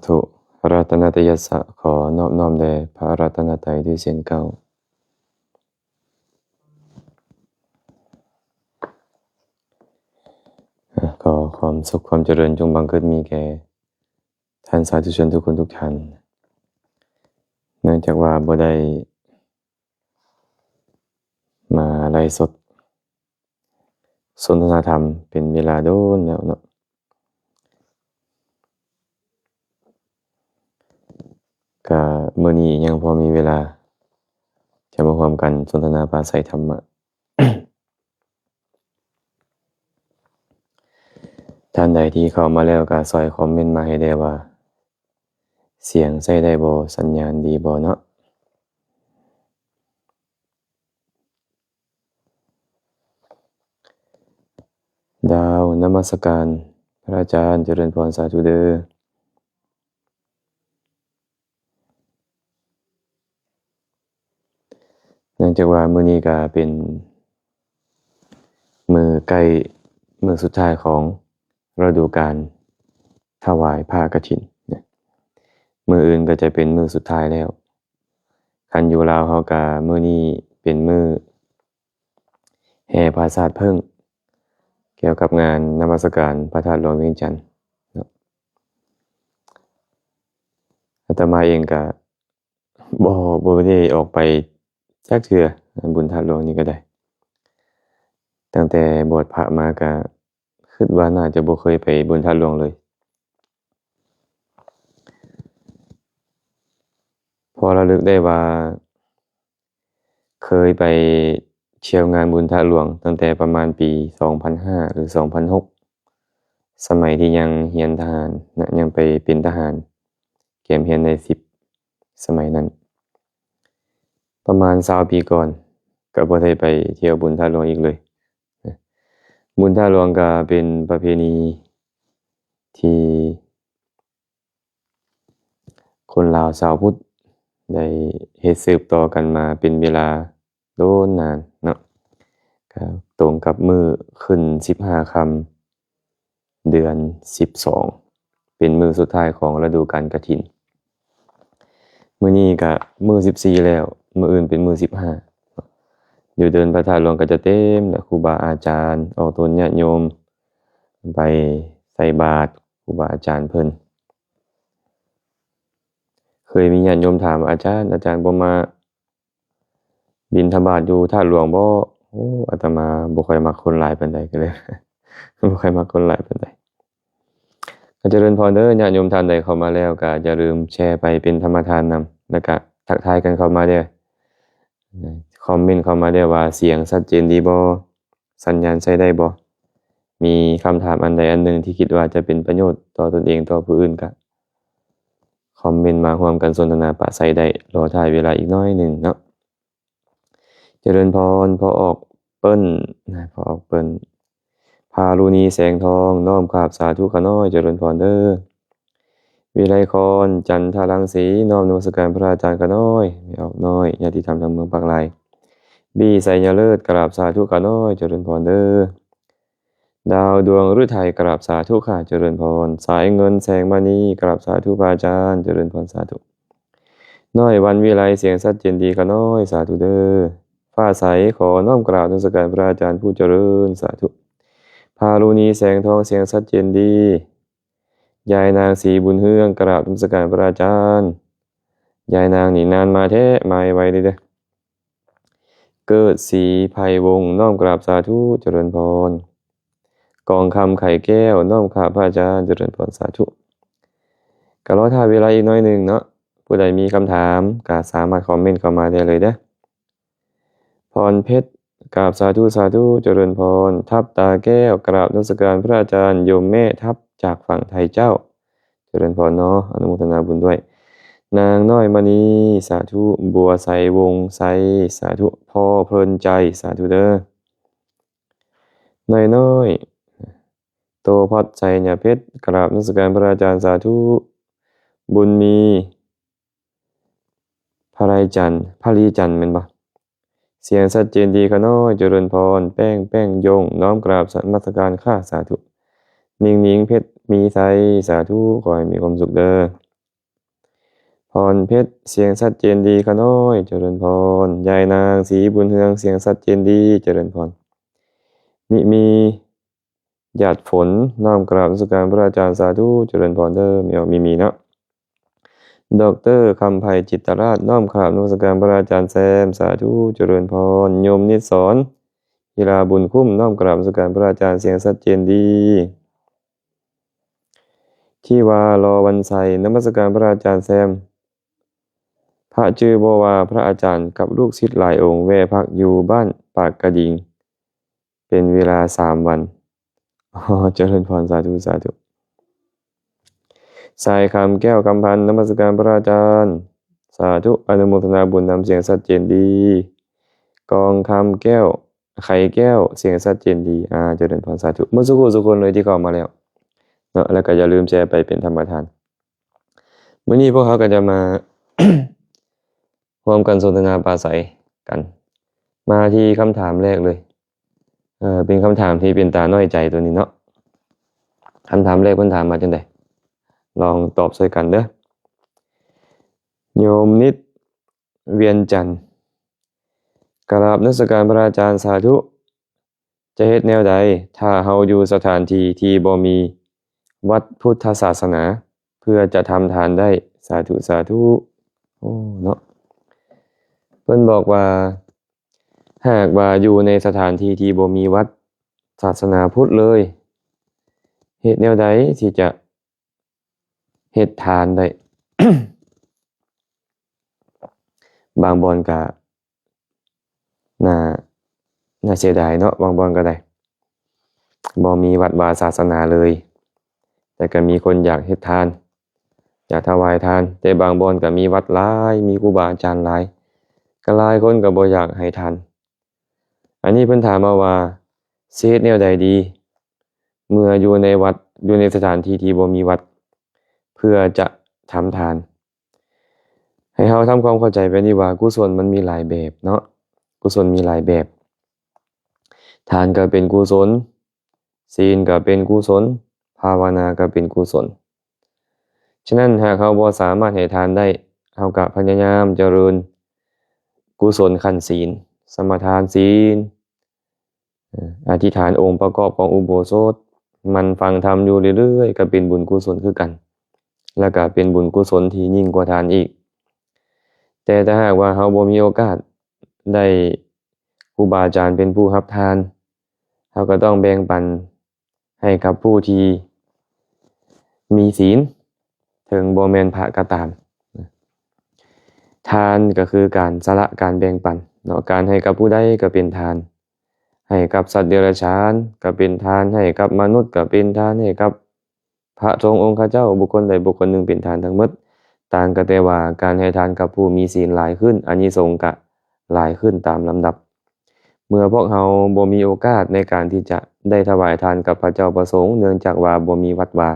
ທຸ ລັດຕະນະຕະຍັດສະ ຂໍນອບນ້ອມແດ່ພະລັດຕະນະໄຕດ້ວຍເຊັ່ນເກົ່າ. ຂໍຄວາມສຸກຄວາມຈະເລີນຈົ່ງບັງເກີດມີແກ່ທ່ານສາທຸຊົນທຸກຄົນທຸກທ່ານ. ເນື່ອງຈາກວ່າບໍ່ໄດ້ມາໄລຟ໌ສົດ ສົນທະນາທຳເປັນເວລາດົນແລ້ວເນາະ, ກະມື້ນີ້ຍັງພໍມີເວລາຈະມາຮ່ວມກັນສົນທະນາປາໄສທຳມະ. ທ່ານໃດທີ່ເຂົ້າມາແລ້ວກະຊ່ອຍຄອມເມັນມາໃຫ້ແດ່ວ່າ ສຽງໃຊ້ໄດ້ບໍ່? ສັນຍານດີບໍ່ເນາະ? ດາວ ນະມັດສະການພະອາຈານ, ຈະເລີນພອນ, ສາທຸເດີ້. ເນື່ອງຈາກວ່າມື້ນີ້ກະເປັນມື້ໃກ້ມື້ສຸດທ້າຍຂອງລະດູການຖວາຍຜ້າກະຖິນນະ, ມື້ອື່ນກະຈະເປັນມື້ສຸດທ້າຍແລ້ວ. ຄັນຢູ່ລາວເຮົາກະມື້ນີ້ເປັນມື້ ແຫ່ປາສາດເຜິ້ງ ກ່ຽວກັບງານນະມັດສະການພະທາດຫຼວງວຽງຈັນເນາະ. ອາດຕະມາເອງກະບໍ່ ບໍ່ໄດ້ອອກໄປຈັກເທື່ອ ບຸນທາດຫຼວງນີ້ກະໄດ້, ຕັ້ງແຕ່ບວດພະມາກະຄິດວ່າໜ້າຈະບໍ່ເຄີຍໄປບຸນທາດຫຼວງເລີຍ. ພໍລະລຶກໄດ້ວ່າ ເຄີຍໄປທ່ຽວງານບຸນທາດຫຼວງຕັ້ງແຕ່ປະມານປີສອງພັນຫ້າ ຫຼື ສອງພັນຫົກ ສະໄໝທີ່ຍັງຮຽນທະຫານນະ, ຍັງໄປເປັນທະຫານ ກຽມຮຽນໄດ້ສິບ ສະໄໝນັ້ນ ປະມານຊາວປີກ່ອນ ກະບໍ່ໄດ້ໄປທ່ຽວບຸນທາດຫຼວງອີກເລີຍ. ບຸນທາດຫຼວງກະເປັນປະເພນີທີ່ ຄົນລາວຊາວພຸດໄດ້ເຮັດສືບຕໍ່ກັນມາເປັນເວລາດົນນານເນາະ, ກະຕົງກັບມື້ຂຶ້ນສິບຫ້າຄ່ຳ ເດືອນສິບສອງ ເປັນມື້ສຸດທ້າຍຂອງລະດູການກະຖິນ. ມື້ນີ້ກະມື້ສິບສີ່ແລ້ວ, ມື້ອື່ນເປັນມື້ສິບຫ້າ. ຢູ່ເດີ່ນພະທາດຫຼວງກະຈະເຕັມແຫຼະ, ຄູບາອາຈານ ອອກຕົນຍາດໂຍມໄປໃສ່ບາດ ຄູບາອາຈານເພິ່ນ. ເຄີຍມີຍາດໂຍມຖາມ ອາຈານ, ອາຈານບໍ່ມາບິນທະບາດຢູ່ທາດຫຼວງບໍ່? ໂອ້ ອາດຕະມາບໍ່ຄ່ອຍມັກຄົນຫຼາຍປານໃດ ກະເລີຍ ບໍ່ຄ່ອຍມັກຄົນຫຼາຍປານໃດ. ກະຈະເລີນພອນເດີ້, ຍາດໂຍມທ່ານໃດເຂົ້າມາແລ້ວ ກະຢ່າລືມແຊໄປເປັນທຳມະທານນຳ ແລ້ວກະທັກທາຍກັນເຂົ້າມາເດີ້, ຄອມເມັນເຂົ້າມາເດີ້ວ່າ ສຽງຊັດເຈນດີບໍ່? ສັນຍານໃຊ້ໄດ້ບໍ່? ມີຄຳຖາມອັນໃດອັນໜຶ່ງທີ່ຄິດວ່າຈະເປັນປະໂຫຍດຕໍ່ຕົນເອງ, ຕໍ່ຜູ້ອື່ນ ກະຄອມເມັນມາຮ່ວມກັນສົນທະນາປະໄສໄດ້. ລໍຖ້າເວລາອີກໜ້ອຍໜຶ່ງເນາະ. ຈະເລີນພອນ ພໍ່ອອກເປີ້ນ ນະ, ພໍ່ອອກເປີ້ນ. ພາລຸນີ ແສງທອງ ນ້ອມກາບສາທຸຂ້ານ້ອຍ, ຈະເລີນພອນເດີ້. ວິໄລຄອນ ຈັນທະລັງສີ ນ້ອມນະມັດສະການພະອາຈານຂ້ານ້ອຍ, ແມ່ອອກນ້ອຍ, ຍາດຕິທຳທາງເມືອງປາກລາຍ. ບີ ໄຊຍະເລີດ ກະລາບສາທຸຂ້ານ້ອຍ, ຈະເລີນພອນເດີ້. ດາວດວງ ລືໄທ ກະລາບສາທຸຂ້າ, ຈະເລີນພອນ. ສາຍເງິນ ແສງມະນີ ກະລາບສາທຸພະອາຈານ, ຈະເລີນພອນ ສາທຸ. ນ້ອຍ ວັນວິໄລ ສຽງຊັດເຈນດີຂ້ານ້ອຍ, ສາທຸເດີ້. ຟ້າໃສ ຂໍນ້ອມກາບນະມັດສະການພະອາຈານຜູ້ຈະເລີນ, ສາທຸ. ພາລຸນີ ແສງທອງ ສຽງຊັດເຈນດີ. ຍາຍນາງ ສີບຸນເຮືອງ ກະລາບນະມັດສະການພະອາຈານ. ຍາຍນາງນີ້ນານມາແທ້, ມາໄວໆເດີ້. ເກີດ ສີໄພວົງ ນ້ອມກະລາບສາທຸ, ຈະເລີນພອນ. ກອງຄຳ ໄຂ່ແກ້ວ ນ້ອມກາບພະອາຈານ, ຈະເລີນພອນ ສາທຸ. ກະລໍຖ້າເວລາອີກໜ້ອຍໜຶ່ງເນາະ, ຜູ້ໃດມີຄຳຖາມກະສາມາດຄອມເມັນເຂົ້າມາໄດ້ເລີຍເດີ້. ພອນເພັດ ກາບສາທຸ ສາທຸ ຈະເລີນພອນ. ທັບຕາແກ້ວ ກາບນະມັດສະການພະອາຈານ. ໂຍມແມ່ທັບ ຈາກຝັ່ງໄທເຈົ້າ, ຈະເລີນພອນເນາະ, ອະນຸໂມທະນາບຸນດ້ວຍ. ນາງນ້ອຍມະນີ ສາທຸ. ບົວໄຊ ວົງໄຊ ສາທຸ. ພໍ່ເພີນໃຈ ສາທຸເດີ້. ນາຍນ້ອຍ ໂຕພັດ ໄຊຍະເພັດ ກາບນະມັດສະການພະອາຈານ ສາທຸ. ບຸນມີ ພະໄລຈັນ ພະລີຈັນແມ່ນບໍ່? ສຽງຊັດເຈນດີຂ້ານ້ອຍ ຈະເລີນພອນ. ແປ້ງ ແປ້ງຢົງ ນ້ອມກາບນະມັດສະການຄ່າ ສາທຸ. ນິງ ນິງເພັດ ມີໄຊ ສາທຸ ຂໍໃຫ້ມີຄວາມສຸກເດີ້. ພອນເພັດ ສຽງຊັດເຈນດີຂະນ້ອຍ ຈະເລີນພອນ. ຍາຍນາງ ສີບຸນເຮືອງ ສຽງຊັດເຈນດີ ຈະເລີນພອນ. ມິມີ ຢາດຝົນ ນ້ອມກາບນະມັດສະການພະອາຈານ ສາທຸ ຈະເລີນພອນເດີ ແມ່ອອກມີມີເນາະ. ດອກເຕີ ຄຳໄພ ຈິດຕະລາດ ນ້ອມກາບນະມັດສະການພະອາຈານແຊມ ສາທຸ ຈະເລີນພອນ. ໂຍມນິດສອນ ກິລາບຸນຄຸ້ມ ນ້ອມກາບນະມັດສະການພະອາຈານ ສຽງຊັດເຈນດີ. ທີ່ວ່າລໍວັນໄຊ ນະມັດສະການພະອາຈານແຊມ. ພະຈື່ບໍ່ວ່າພະອາຈານກັບລູກສິດຫຼາຍອົງແວ່ພັກຢູ່ບ້ານປາກກະດິງ ເປັນເວລາສາມວັນ. ອໍ ຈະເລີນພອນ ສາທຸ ສາທຸ. ສາຍຄຳແກ້ວຄຳພັນ ນະມັດສະການພະອາຈານ ສາທຸ ອະນຸໂມທະນາບຸນນຳ ສຽງຊັດເຈນດີ. ກອງຄຳແກ້ວ ໄຂແກ້ວ ສຽງຊັດເຈນດີ. ອາ ຈະເລີນພອນ ສາທຸ ໝົດສູ່ຜູ້ສູ່ຄົນເລີຍທີ່ເຂົ້າມາແລ້ວເນາະ ແລ້ວກໍຢ່າລືມແຊໄປເປັນທຳປະທານ. ມື້ນີ້ພວກເຮົາກໍຈະມາ ຮ່ວມກັນສົນທະນາປາໄສກັນ. ມາທີ່ຄຳຖາມແລກເລີຍ. ເອີ ເປັນຄຳຖາມທີ່ເປັນຕານ້ອຍໃຈຕົວນີ້ເນາະ. ຄຳຖາມແລກເພິ່ນຖາມມາຈັ່ງໃດ? ລອງຕອບຊ່ວຍກັນເດີ. ໂຍມນິດ ວຽງຈັນ ກາບນະມັດສະການພະອາຈານ ສາທຸ. ຈະເຮັດແນວໃດ ຖ້າເຮົາຢູ່ສະຖານທີ່ທີ່ບໍ່ມີວັດພຸດທະສາສະໜາ ເພື່ອຈະທຳທານໄດ້? ສາທຸ ສາທຸ. ໂອ້ ເນາະ ເພິ່ນບອກວ່າ ຫາກວ່າຢູ່ໃນສະຖານທີ່ທີ່ບໍ່ມີວັດສາສະໜາພຸດເລີຍ ເຮັດແນວໃດທີ່ຈະ ເຮັດທານໄດ້. ບາງບ່ອນກະໜ້າ ໜ້າເສຍດາຍເນາະ, ບາງບ່ອນກໍໄດ້ ບໍ່ມີວັດວາສາສະໜາເລີຍ ແຕ່ກໍມີຄົນຢາກເຮັດທານ ຢາກຖວາຍທານ, ແຕ່ບາງບ່ອນກໍມີວັດຫຼາຍ ມີຄູບາອາຈານຫຼາຍ ກໍຫຼາຍຄົນກໍບໍ່ຢາກໃຫ້ທານ. ອັນນີ້ເພິ່ນຖາມມາວ່າ ຊິເຮັດແນວໃດດີ ເມື່ອຢູ່ໃນວັດ ຢູ່ໃນສະຖານທີ່ທີ່ບໍ່ມີວັດ ເພື່ອຈະທຳທານ? ໃຫ້ເຮົາທຳຄວາມເຂົ້າໃຈແບບນີ້ວ່າ ກຸສົນມັນມີຫຼາຍແບບເນາະ, ກຸສົນມີຫຼາຍແບບ. ທານກໍເປັນກຸສົນ, ສິນກໍເປັນກຸສົນ, ພາວະນາກໍເປັນກຸສົນ. ສະນັ້ນ ຫາກເຮົາບໍ່ສາມາດໃຫ້ທານໄດ້, ເຮົາກໍພະຍາຍາມຈະເລີນກຸສົນຂັ້ນສິນ, ສະມາທານສິນ, ອະທິຖານອົງປະກອບຂອງອຸໂບສົດ, ໝັ່ນຟັງທຳຢູ່ເລື້ອຍໆ ກໍເປັນບຸນກຸສົນຄືກັນ, ແລ້ວກໍເປັນບຸນກຸສົນທີ່ຍິ່ງກວ່າທານອີກ. ແຕ່ຖ້າຫາກວ່າເຮົາບໍ່ມີໂອກາດໄດ້ຄູບາອາຈານເປັນຜູ້ຮັບທານ, ເຮົາກໍຕ້ອງແບ່ງປັນ ໃຫ້ກັບຜູ້ທີ່ມີສິນ, ເຖິງບໍ່ແມ່ນພະກໍຕາມ. ທານກໍຄືການສະຫຼະ, ການແບ່ງປັນເນາະ, ການໃຫ້ກັບຜູ້ໃດກໍເປັນທານ, ໃຫ້ກັບສັດເດຍລະສານກໍເປັນທານ, ໃຫ້ກັບມະນຸດກໍເປັນທານ, ໃຫ້ກັບພະສົງອົງຄະເຈົ້າ, ບຸກຄົນໃດບຸກຄົນໜຶ່ງເປັນທານທັງໝົດ. ຕ່າງກໍແຕ່ວ່າການໃຫ້ທານກັບຜູ້ມີສິນຫຼາຍຂຶ້ນ, ອານິສົງກໍ ຫຼາຍຂຶ້ນຕາມລຳດັບ. ເມື່ອພວກເຮົາບໍ່ມີໂອກາດໃນການທີ່ຈະໄດ້ຖວາຍທານກັບພະເຈົ້າພະສົງ ເນື່ອງຈາກວ່າບໍ່ມີວັດວາ,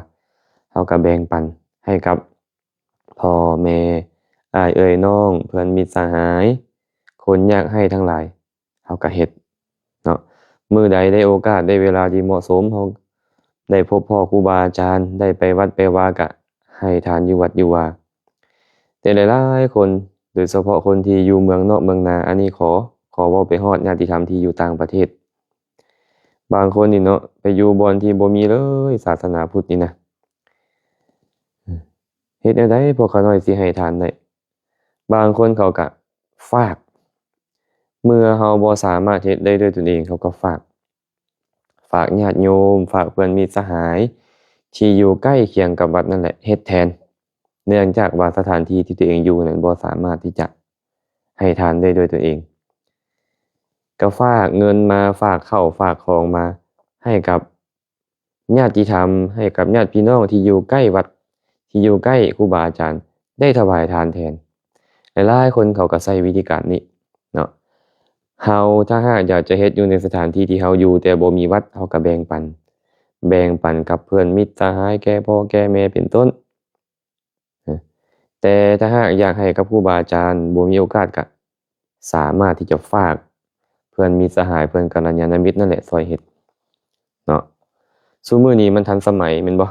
ເຮົາກໍແບ່ງປັນໃຫ້ກັບພໍ່ແມ່, ອ້າຍເອື້ອຍນ້ອງ, ເພື່ອນມິດສະຫາຍ, ຄົນຍາກໄຮ້ທັງຫຼາຍ, ເຮົາກໍເຮັດເນາະ. ມື້ໃດໄດ້ໂອກາດ, ໄດ້ເວລາທີ່ເໝາະສົມ, ເຮົາໄດ້ພົບພໍ້ຄູບາອາຈານ, ໄດ້ໄປວັດໄປວາ, ກະ ໃຫ້ທານຢູ່ວັດຢູ່ວາ. ແຕ່ຫຼາຍໆຄົນ ໂດຍສະເພາະຄົນທີ່ຢູ່ເມືອງນອກເມືອງນາ, ອັນນີ້ຂໍ ຂໍເວົ້າໄປຮອດຍາດຕິທຳທີ່ຢູ່ຕ່າງປະເທດ. ບາງຄົນນີ້ເນາະ ໄປຢູ່ບ່ອນທີ່ບໍ່ມີເລີຍສາສະໜາພຸດນີ້ນະ, ເຮັດແນວໃດພວກຂ້ານ້ອຍຊິໃຫ້ທານໄດ້? ບາງຄົນເຂົາກະຝາກ, ເມື່ອເຮົາບໍ່ສາມາດເຮັດໄດ້ດ້ວຍຕົນເອງ, ເຂົາກໍຝາກ. ຝາກຍາດໂຍມ, ຝາກເພື່ອນມິດສະຫາຍທີ່ຢູ່ໃກ້ຄຽງກັບວັດນັ້ນແຫຼະເຮັດແທນ, ເນື່ອງຈາກວ່າສະຖານທີ່ທີ່ຕົວເອງຢູ່ນັ້ນບໍ່ສາມາດທີ່ຈະໃຫ້ທານໄດ້ດ້ວຍຕົນເອງ, ກໍຝາກເງິນມາ, ຝາກເຂົ້າຝາກຂອງມາໃຫ້ກັບຍາດຕິທຳ, ໃຫ້ກັບຍາດພີ່ນ້ອງທີ່ຢູ່ໃກ້ວັດ, ທີ່ຢູ່ໃກ້ຄູບາອາຈານ ໄດ້ຖວາຍທານແທນ. ຫຼາຍໆຄົນເຂົາກໍໃຊ້ວິທີການນີ້ເນາະ. ເຮົາຖ້າຫາກຢາກຈະເຮັດຢູ່ໃນສະຖານທີ່ທີ່ເຮົາຢູ່ ແຕ່ບໍ່ມີວັດ, ເຮົາກໍແບ່ງປັນ, ແບ່ງປັນກັບເພື່ອນມິດສະຫາຍ, ແກ່ພໍ່ແກ່ແມ່ເປັນຕົ້ນ. ແຕ່ຖ້າຫາກຢາກໃຫ້ກັບຄູບາອາຈານ, ບໍ່ມີໂອກາດ, ກໍສາມາດທີ່ຈະຝາກເພື່ອນມິດສະຫາຍ, ເພື່ອນກັນລະຍານະມິດນັ້ນແຫຼະຊ່ອຍເຮັດເນາະ. ຊຸມື້ນີ້ມັນທັນສະໄໝແມ່ນບໍ່?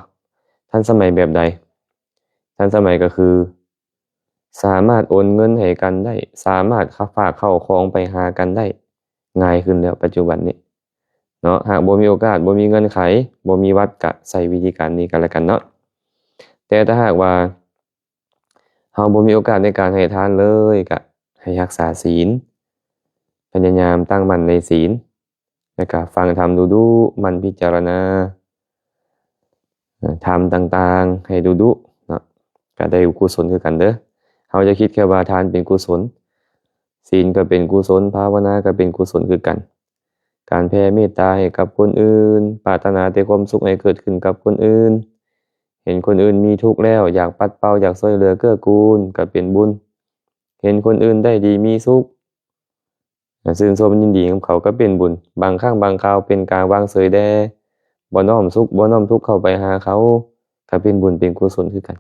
ທັນສະໄໝແບບໃດ? ທັນສະໄໝກໍຄື ສາມາດໂອນເງິນໃຫ້ກັນໄດ້, ສາມາດ ຝາກເຂົ້າຂອງໄປຫາກັນໄດ້ງ່າຍຂຶ້ນແລ້ວປັດຈຸບັນນີ້ເນາະ. ຫາກບໍ່ມີໂອກາດ, ບໍ່ມີເງື່ອນໄຂ, ບໍ່ມີວັດ, ກະໃຊ້ວິທີການນີ້ກັນແລ້ວກັນເນາະ. ແຕ່ຖ້າຫາກວ່າ ເຮົາບໍ່ມີໂອກາດໃນການໃຫ້ທານເລີຍ, ກະໃຫ້ຮັກສາສິນ, ພະຍາຍາມຕັ້ງໝັ້ນໃນສິນ, ແລ້ວກະຟັງທຳດຸໆ, ໝັ່ນພິຈາລະນາ ເອີ ທຳຕ່າງໆໃຫ້ດຸໆເນາະ, ກະໄດ້ກຸສົນຄືກັນເດີ້. ເຮົາຢ່າຄິດແຄ່ວ່າທານເປັນກຸສົນ, ສິນກໍເປັນກຸສົນ, ພາວະນາກໍເປັນກຸສົນຄືກັນ. ການແຜ່ເມດຕາໃຫ້ກັບຄົນອື່ນ, ປາດຖະໜາແຕ່ຄວາມສຸກໃຫ້ເກີດຂຶ້ນກັບຄົນອື່ນ, ເຫັນຄົນອື່ນມີທຸກແລ້ວ ຢາກປັດເປົ່າ, ຢາກຊ່ວຍເຫຼືອເກື້ອກູນ ກໍເປັນບຸນ. ເຫັນຄົນອື່ນໄດ້ດີມີສຸກ ກໍຊື່ນຊົມຍິນດີນຳເຂົາ ກໍເປັນບຸນ. ບາງຄັ້ງບາງຄາວເປັນກາງວາງເສີຍແດ່, ບໍ່ນ້ອມສຸກ ບໍ່ນ້ອມທຸກເຂົ້າໄປຫາເຂົາ ກໍເປັນບຸນເປັນກຸສົນຄືກັນ.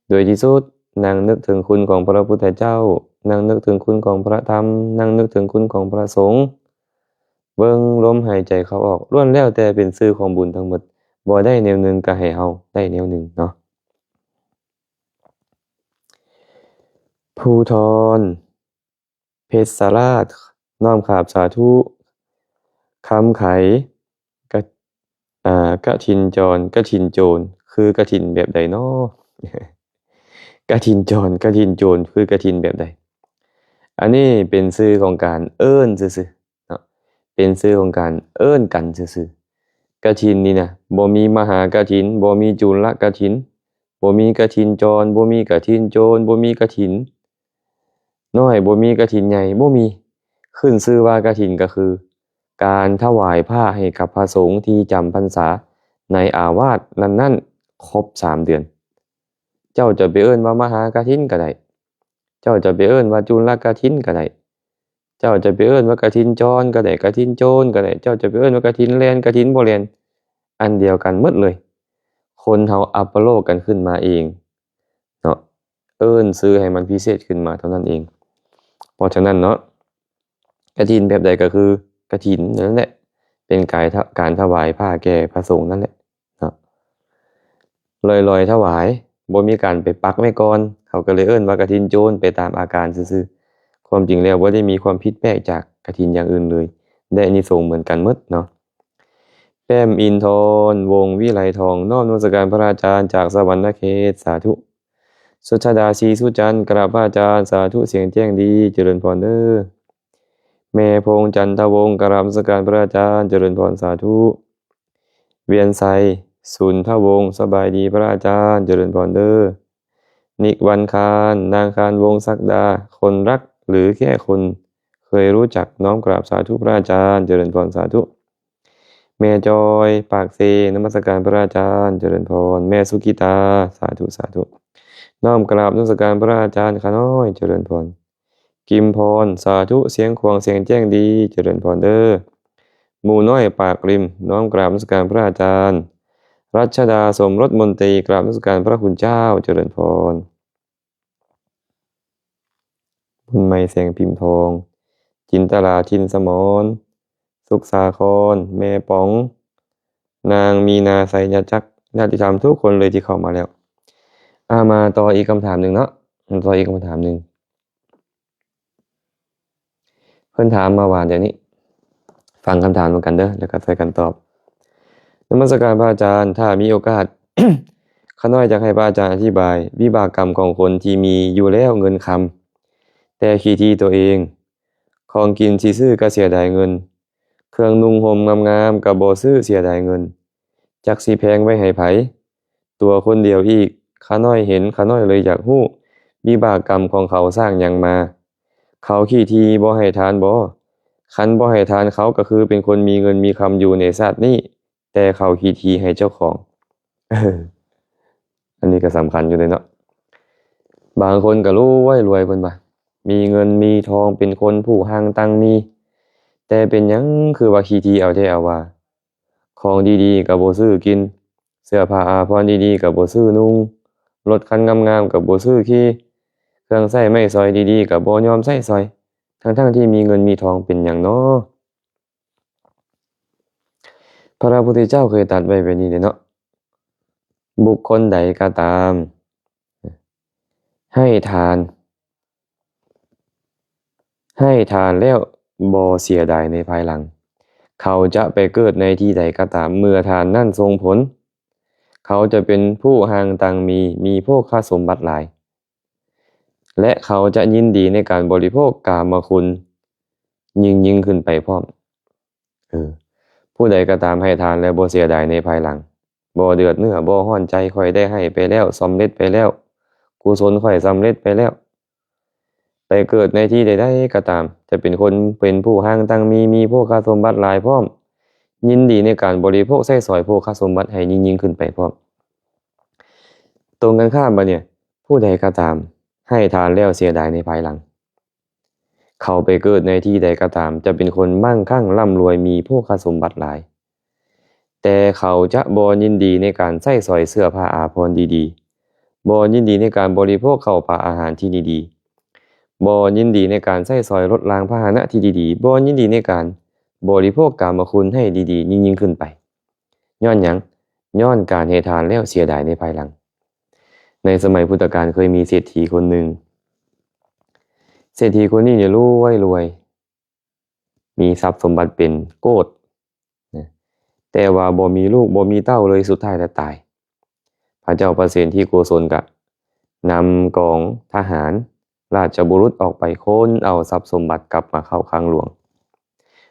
ໂດຍທີ່ສຸດ, ນັ່ງນຶກເຖິງຄຸນຂອງພະພຸດທະເຈົ້າ, ນັ່ງນຶກເຖິງຄຸນຂອງພະທຳ, ນັ່ງນຶກເຖິງຄຸນຂອງພະສົງ, ເບິ່ງລົມຫາຍໃຈເຂົ້າອອກ, ລ້ວນແລ້ວແຕ່ເປັນຊື່ຂອງບຸນທັງໝົດ, ບໍ່ໄດ້ແນວໜຶ່ງກໍໃຫ້ເຮົາໄດ້ແນວໜຶ່ງເນາະ. ພູທອນ ເພັດສະລາດ ນ້ອມກາບສາທຸ. ຄຳໄຂ ກະ ອາ ກະຖິນຈອນ ກະຖິນໂຈນ ຄືກະຖິນແບບໃດນໍ? ກະຖິນຈອນ ກະຖິນໂຈນ ຄືກະຖິນແບບໃດ? ອັນນີ້ເປັນຊື່ຂອງການເອີ້ນຊື່ໆເນາະ, ເປັນຊື່ຂອງການເອີ້ນກັນຊື່ໆ. ກະຖິນນີ້ນະ ບໍ່ມີມະຫາກະຖິນ, ບໍ່ມີຈຸນລະກະຖິນ, ບໍ່ມີກະຖິນຈອນ, ບໍ່ມີກະຖິນໂຈນ, ບໍ່ມີກະຖິນນ້ອຍ, ບໍ່ມີກະຖິນໃຫຍ່, ບໍ່ມີ. ຂຶ້ນຊື່ວ່າກະຖິນກໍຄື ການຖວາຍຜ້າໃຫ້ກັບພະສົງທີ່ຈຳພັນສາໃນອາວາດນັ້ນໆ ຄົບສາມເດືອນ. ເຈົ້າຈະໄປເອີ້ນວ່າມະຫາກະຖິນກໍໄດ້, ເຈົ້າຈະໄປເອີ້ນວ່າຈຸນລະກະຖິນກໍໄດ້, ເຈົ້າຈະໄປເອີ້ນວ່າກະຖິນຈອນກໍໄດ້, ກະຖິນໂຈນກໍໄດ້, ເຈົ້າຈະໄປເອີ້ນວ່າກະຖິນແລ່ນ, ກະຖິນບໍ່ແລ່ນ, ອັນດຽວກັນໝົດເລີຍ. ຄົນເຮົາອັບປະໂລກກັນຂຶ້ນມາເອງເນາະ, ເອີ້ນຊື່ໃຫ້ມັນພິເສດຂຶ້ນມາເທົ່ານັ້ນເອງ. ເພາະສະນັ້ນເນາະ, ກະຖິນແບບໃດກໍຄືກະຖິນນັ້ນແຫຼະ, ເປັນກາຍ ການຖວາຍຜ້າແກ່ພະສົງນັ້ນແຫຼະເນາະ, ລອຍໆຖວາຍ, ບໍ່ມີການໄປປັກໄວ້ກ່ອນ, ເຂົາກໍເລີຍເອີ້ນວ່າກະຖິນໂຈນໄປຕາມອາການຊື່ໆ. ຄວາມຈິງແລ້ວບໍ່ໄດ້ມີຄວາມຜິດແປກຈາກກະຖິນຢ່າງອື່ນເລີຍ, ໄດ້ອານິສົງເໝືອນກັນໝົດເນາະ. ແປ້ມອິນທອນ ວົງວິໄລທອງ ນ້ອມນະມັດສະການພະອາຈານຈາກສະຫວັນນະເຂດ ສາທຸ. ສຸດທະດາ ສີສຸຈັນ ກະລາບພະອາຈານ ສາທຸ ສຽງແຈ້ງດີ ຈະເລີນພອນເດີ. ແມ່ພົງ ຈັນທະວົງ ກະລາບນະມັດສະການພະອາຈານ ຈະເລີນພອນ ສາທຸ. ວຽນໄຊ ສຸນທະວົງ ສະບາຍດີພະອາຈານ ຈະເລີນພອນເດີ. ນິກວັນຄານ ນາງຄານວົງສັກດາ ຄົນລັກ ຫຼື ແຄ່ຄົນເຄີຍຮູ້ຈັກ ນ້ອມກາບສາທຸພະອາຈານ ຈະເລີນພອນ ສາທຸ. ແມ່ຈອຍ ປາກເຊ ນະມັດສະການພະອາຈານ ຈະເລີນພອນ. ແມ່ສຸກິຕາ ສາທຸ ສາທຸ ນ້ອມກາບນະມັດສະການພະອາຈານຂ້ານ້ອຍ ຈະເລີນພອນ. ກິມພອນ ສາທຸ ສຽງຂວາງສຽງແຈ້ງດີ ຈະເລີນພອນເດີ. ໝູນ້ອຍປາກລິມ ນ້ອມກາບນະມັດສະການພະອາຈານ. ລັດຊະດາ ສົມລົດມົນຕີ ກາບນະມັດສະການພະຄຸນເຈົ້າ ຈະເລີນພອນ. ບຸນໃໝ່ ແສງພິມທອງ ຈິນຕະລາ ຖິ່ນສະໝອນ ສຸກສາຄອນ ແມ່ປອງ ນາງມີນາ ໄຊຍະຈັກ ຍາດຕິທຳທຸກຄົນເລີຍທີ່ເຂົ້າມາແລ້ວ. ອາ ມາຕໍ່ອີກຄຳຖາມໜຶ່ງເນາະ, ມາຕໍ່ອີກຄຳຖາມໜຶ່ງ. ເພິ່ນຖາມມາວ່າແນວນີ້, ຟັງຄຳຖາມນຳກັນເດີ ແລ້ວກໍຊ່ວຍກັນຕອບ. ນະມັດສະການພະອາຈານ, ຖ້າມີໂອກາດ, ຂ້ານ້ອຍຢາກໃຫ້ພະອາຈານອະທິບາຍ ວິບາກກຳຂອງຄົນທີ່ມີຢູ່ແລ້ວເງິນຄຳ, ແຕ່ຂີ້ຖີ່ຕົວເອງ, ຂອງກິນຊິຊື້ກໍເສຍດາຍເງິນ, ເຄື່ອງນຸ່ງຫົ່ມງາມໆກໍບໍ່ຊື້ ເສຍດາຍເງິນ, ຈັກຊິແພງໄວ້ໃຫ້ໃຜ? ຕົວຄົນດຽວອີກ, ຂ້ານ້ອຍເຫັນ, ຂ້ານ້ອຍເລີຍຢາກຮູ້ ວິບາກກຳຂອງເຂົາສ້າງຫຍັງມາ? ເຂົາຂີ້ຖີ່ບໍ່ໃຫ້ທານບໍ? ຄັນບໍ່ໃຫ້ທານເຂົາກໍຄືເປັນຄົນມີເງິນມີຄຳຢູ່ໃນຊາດນີ້, ແຕ່ເຂົາຂີ້ຖີ່ໃຫ້ເຈົ້າຂອງ. ເອີ ອັນນີ້ກໍສຳຄັນຢູ່ເດ້ເນາະ. ບາງຄົນກໍລວຍໆ ເພິ່ນວ່າ ມີເງິນມີທອງ ເປັນຄົນຜູ້ຮັ່ງຕັ້ງມີ, ແຕ່ເປັນຫຍັງຄືວ່າຂີ້ຖີ່ເອົາແທ້ເອົາວ່າ? ຂອງດີໆກໍບໍ່ຊື້ກິນ, ເສື້ອຜ້າອາພອນດີໆກໍບໍ່ຊື້ນຸ່ງ, ລົດຄັນງາມໆກໍບໍ່ຊື້ຂີ່, ເຄື່ອງໃຊ້ໄມ້ສອຍດີໆກໍບໍ່ຍອມໃຊ້ສອຍ, ທັງໆທີ່ມີເງິນມີທອງ ເປັນຫຍັງນໍ? ພະພຸດທະເຈົ້າເຄີຍຕັດໄວ້ແບບນີ້ເດ້ເນາະ, ບຸກຄົນໃດກໍຕາມ ໃຫ້ທານ ໃຫ້ທານແລ້ວບໍ່ເສຍດາຍໃນພາຍຫຼັງ. ເຂົາຈະໄປເກີດໃນທີ່ໃດກໍຕາມ, ເມື່ອທານນັ້ນສົ່ງຜົນ, ເຂົາຈະເປັນຜູ້ຮັ່ງຕັ້ງມີ, ມີໂພຄະສົມບັດຫຼາຍ, ແລະ ເຂົາຈະຍິນດີໃນການບໍລິໂພກກາມະຄຸນຍິ່ງໆຂຶ້ນໄປພ້ອມ. ເອີ ຜູ້ໃດກໍຕາມໃຫ້ທານແລ້ວບໍ່ເສຍດາຍໃນພາຍຫຼັງ, ບໍ່ເດືອດເນື້ອບໍ່ຮ້ອນໃຈ, ຂ້ອຍໄດ້ໃຫ້ໄປແລ້ວ, ສຳເລັດໄປແລ້ວ, ກຸສົນຂ້ອຍສຳເລັດໄປແລ້ວ. ໄປເກີດໃນທີ່ໃດໆກໍຕາມ, ຈະເປັນຄົນເປັນຜູ້ຮັ່ງຕັ້ງມີ, ມີໂພຄະສົມບັດຫຼາຍພ້ອມ, ຍິນດີໃນການບໍລິໂພກໃຊ້ສອຍໂພຄະສົມບັດໃຫ້ຍິ່ງໆຂຶ້ນໄປພ້ອມ. ຕົງກັນຂ້າມບັດນີ້, ຜູ້ໃດກໍຕາມໃຫ້ທານແລ້ວເສຍດາຍໃນພາຍຫຼັງ, ເຂົາໄປເກີດໃນທີ່ໃດກໍຕາມ, ຈະເປັນຄົນມັ່ງຄັ່ງລ່ຳລວຍ, ມີໂພຄະສົມບັດຫຼາຍ, ແຕ່ເຂົາຈະບໍ່ຍິນດີໃນການໃຊ້ສອຍເສື້ອຜ້າອາພອນດີໆ, ບໍ່ຍິນດີໃນການບໍລິໂພກເຂົ້າປາອາຫານທີ່ດີໆ, ບໍ່ຍິນດີໃນການໃຊ້ສອຍລົດລາງພາຫະນະທີ່ດີໆ, ບໍ່ຍິນດີໃນການບໍລິໂພກກາມະຄຸນໃຫ້ດີໆຍິ່ງໆຂຶ້ນໄປ. ຍ້ອນຫຍັງ? ຍ້ອນການໃຫ້ທານແລ້ວເສຍດາຍໃນພາຍຫຼັງ. ໃນສະໄໝພຸດທະການເຄີຍມີເສດຖີຄົນໜຶ່ງ. ເສດຖີຄົນນີ້ນີ້ລວຍໆ ມີຊັບສົມບັດເປັນໂກດນະ, ແຕ່ວ່າບໍ່ມີລູກບໍ່ມີເຕົ້າເລີຍ, ສຸດທ້າຍລະຕາຍ. ພະເຈົ້າປະເສນທິໂກສົນກະນຳກອງທະຫານ ລາຊະບຸລຸດອອກໄປຄົ້ນເອົາຊັບສົມບັດກັບມາເຂົ້າຄັງຫຼວງ.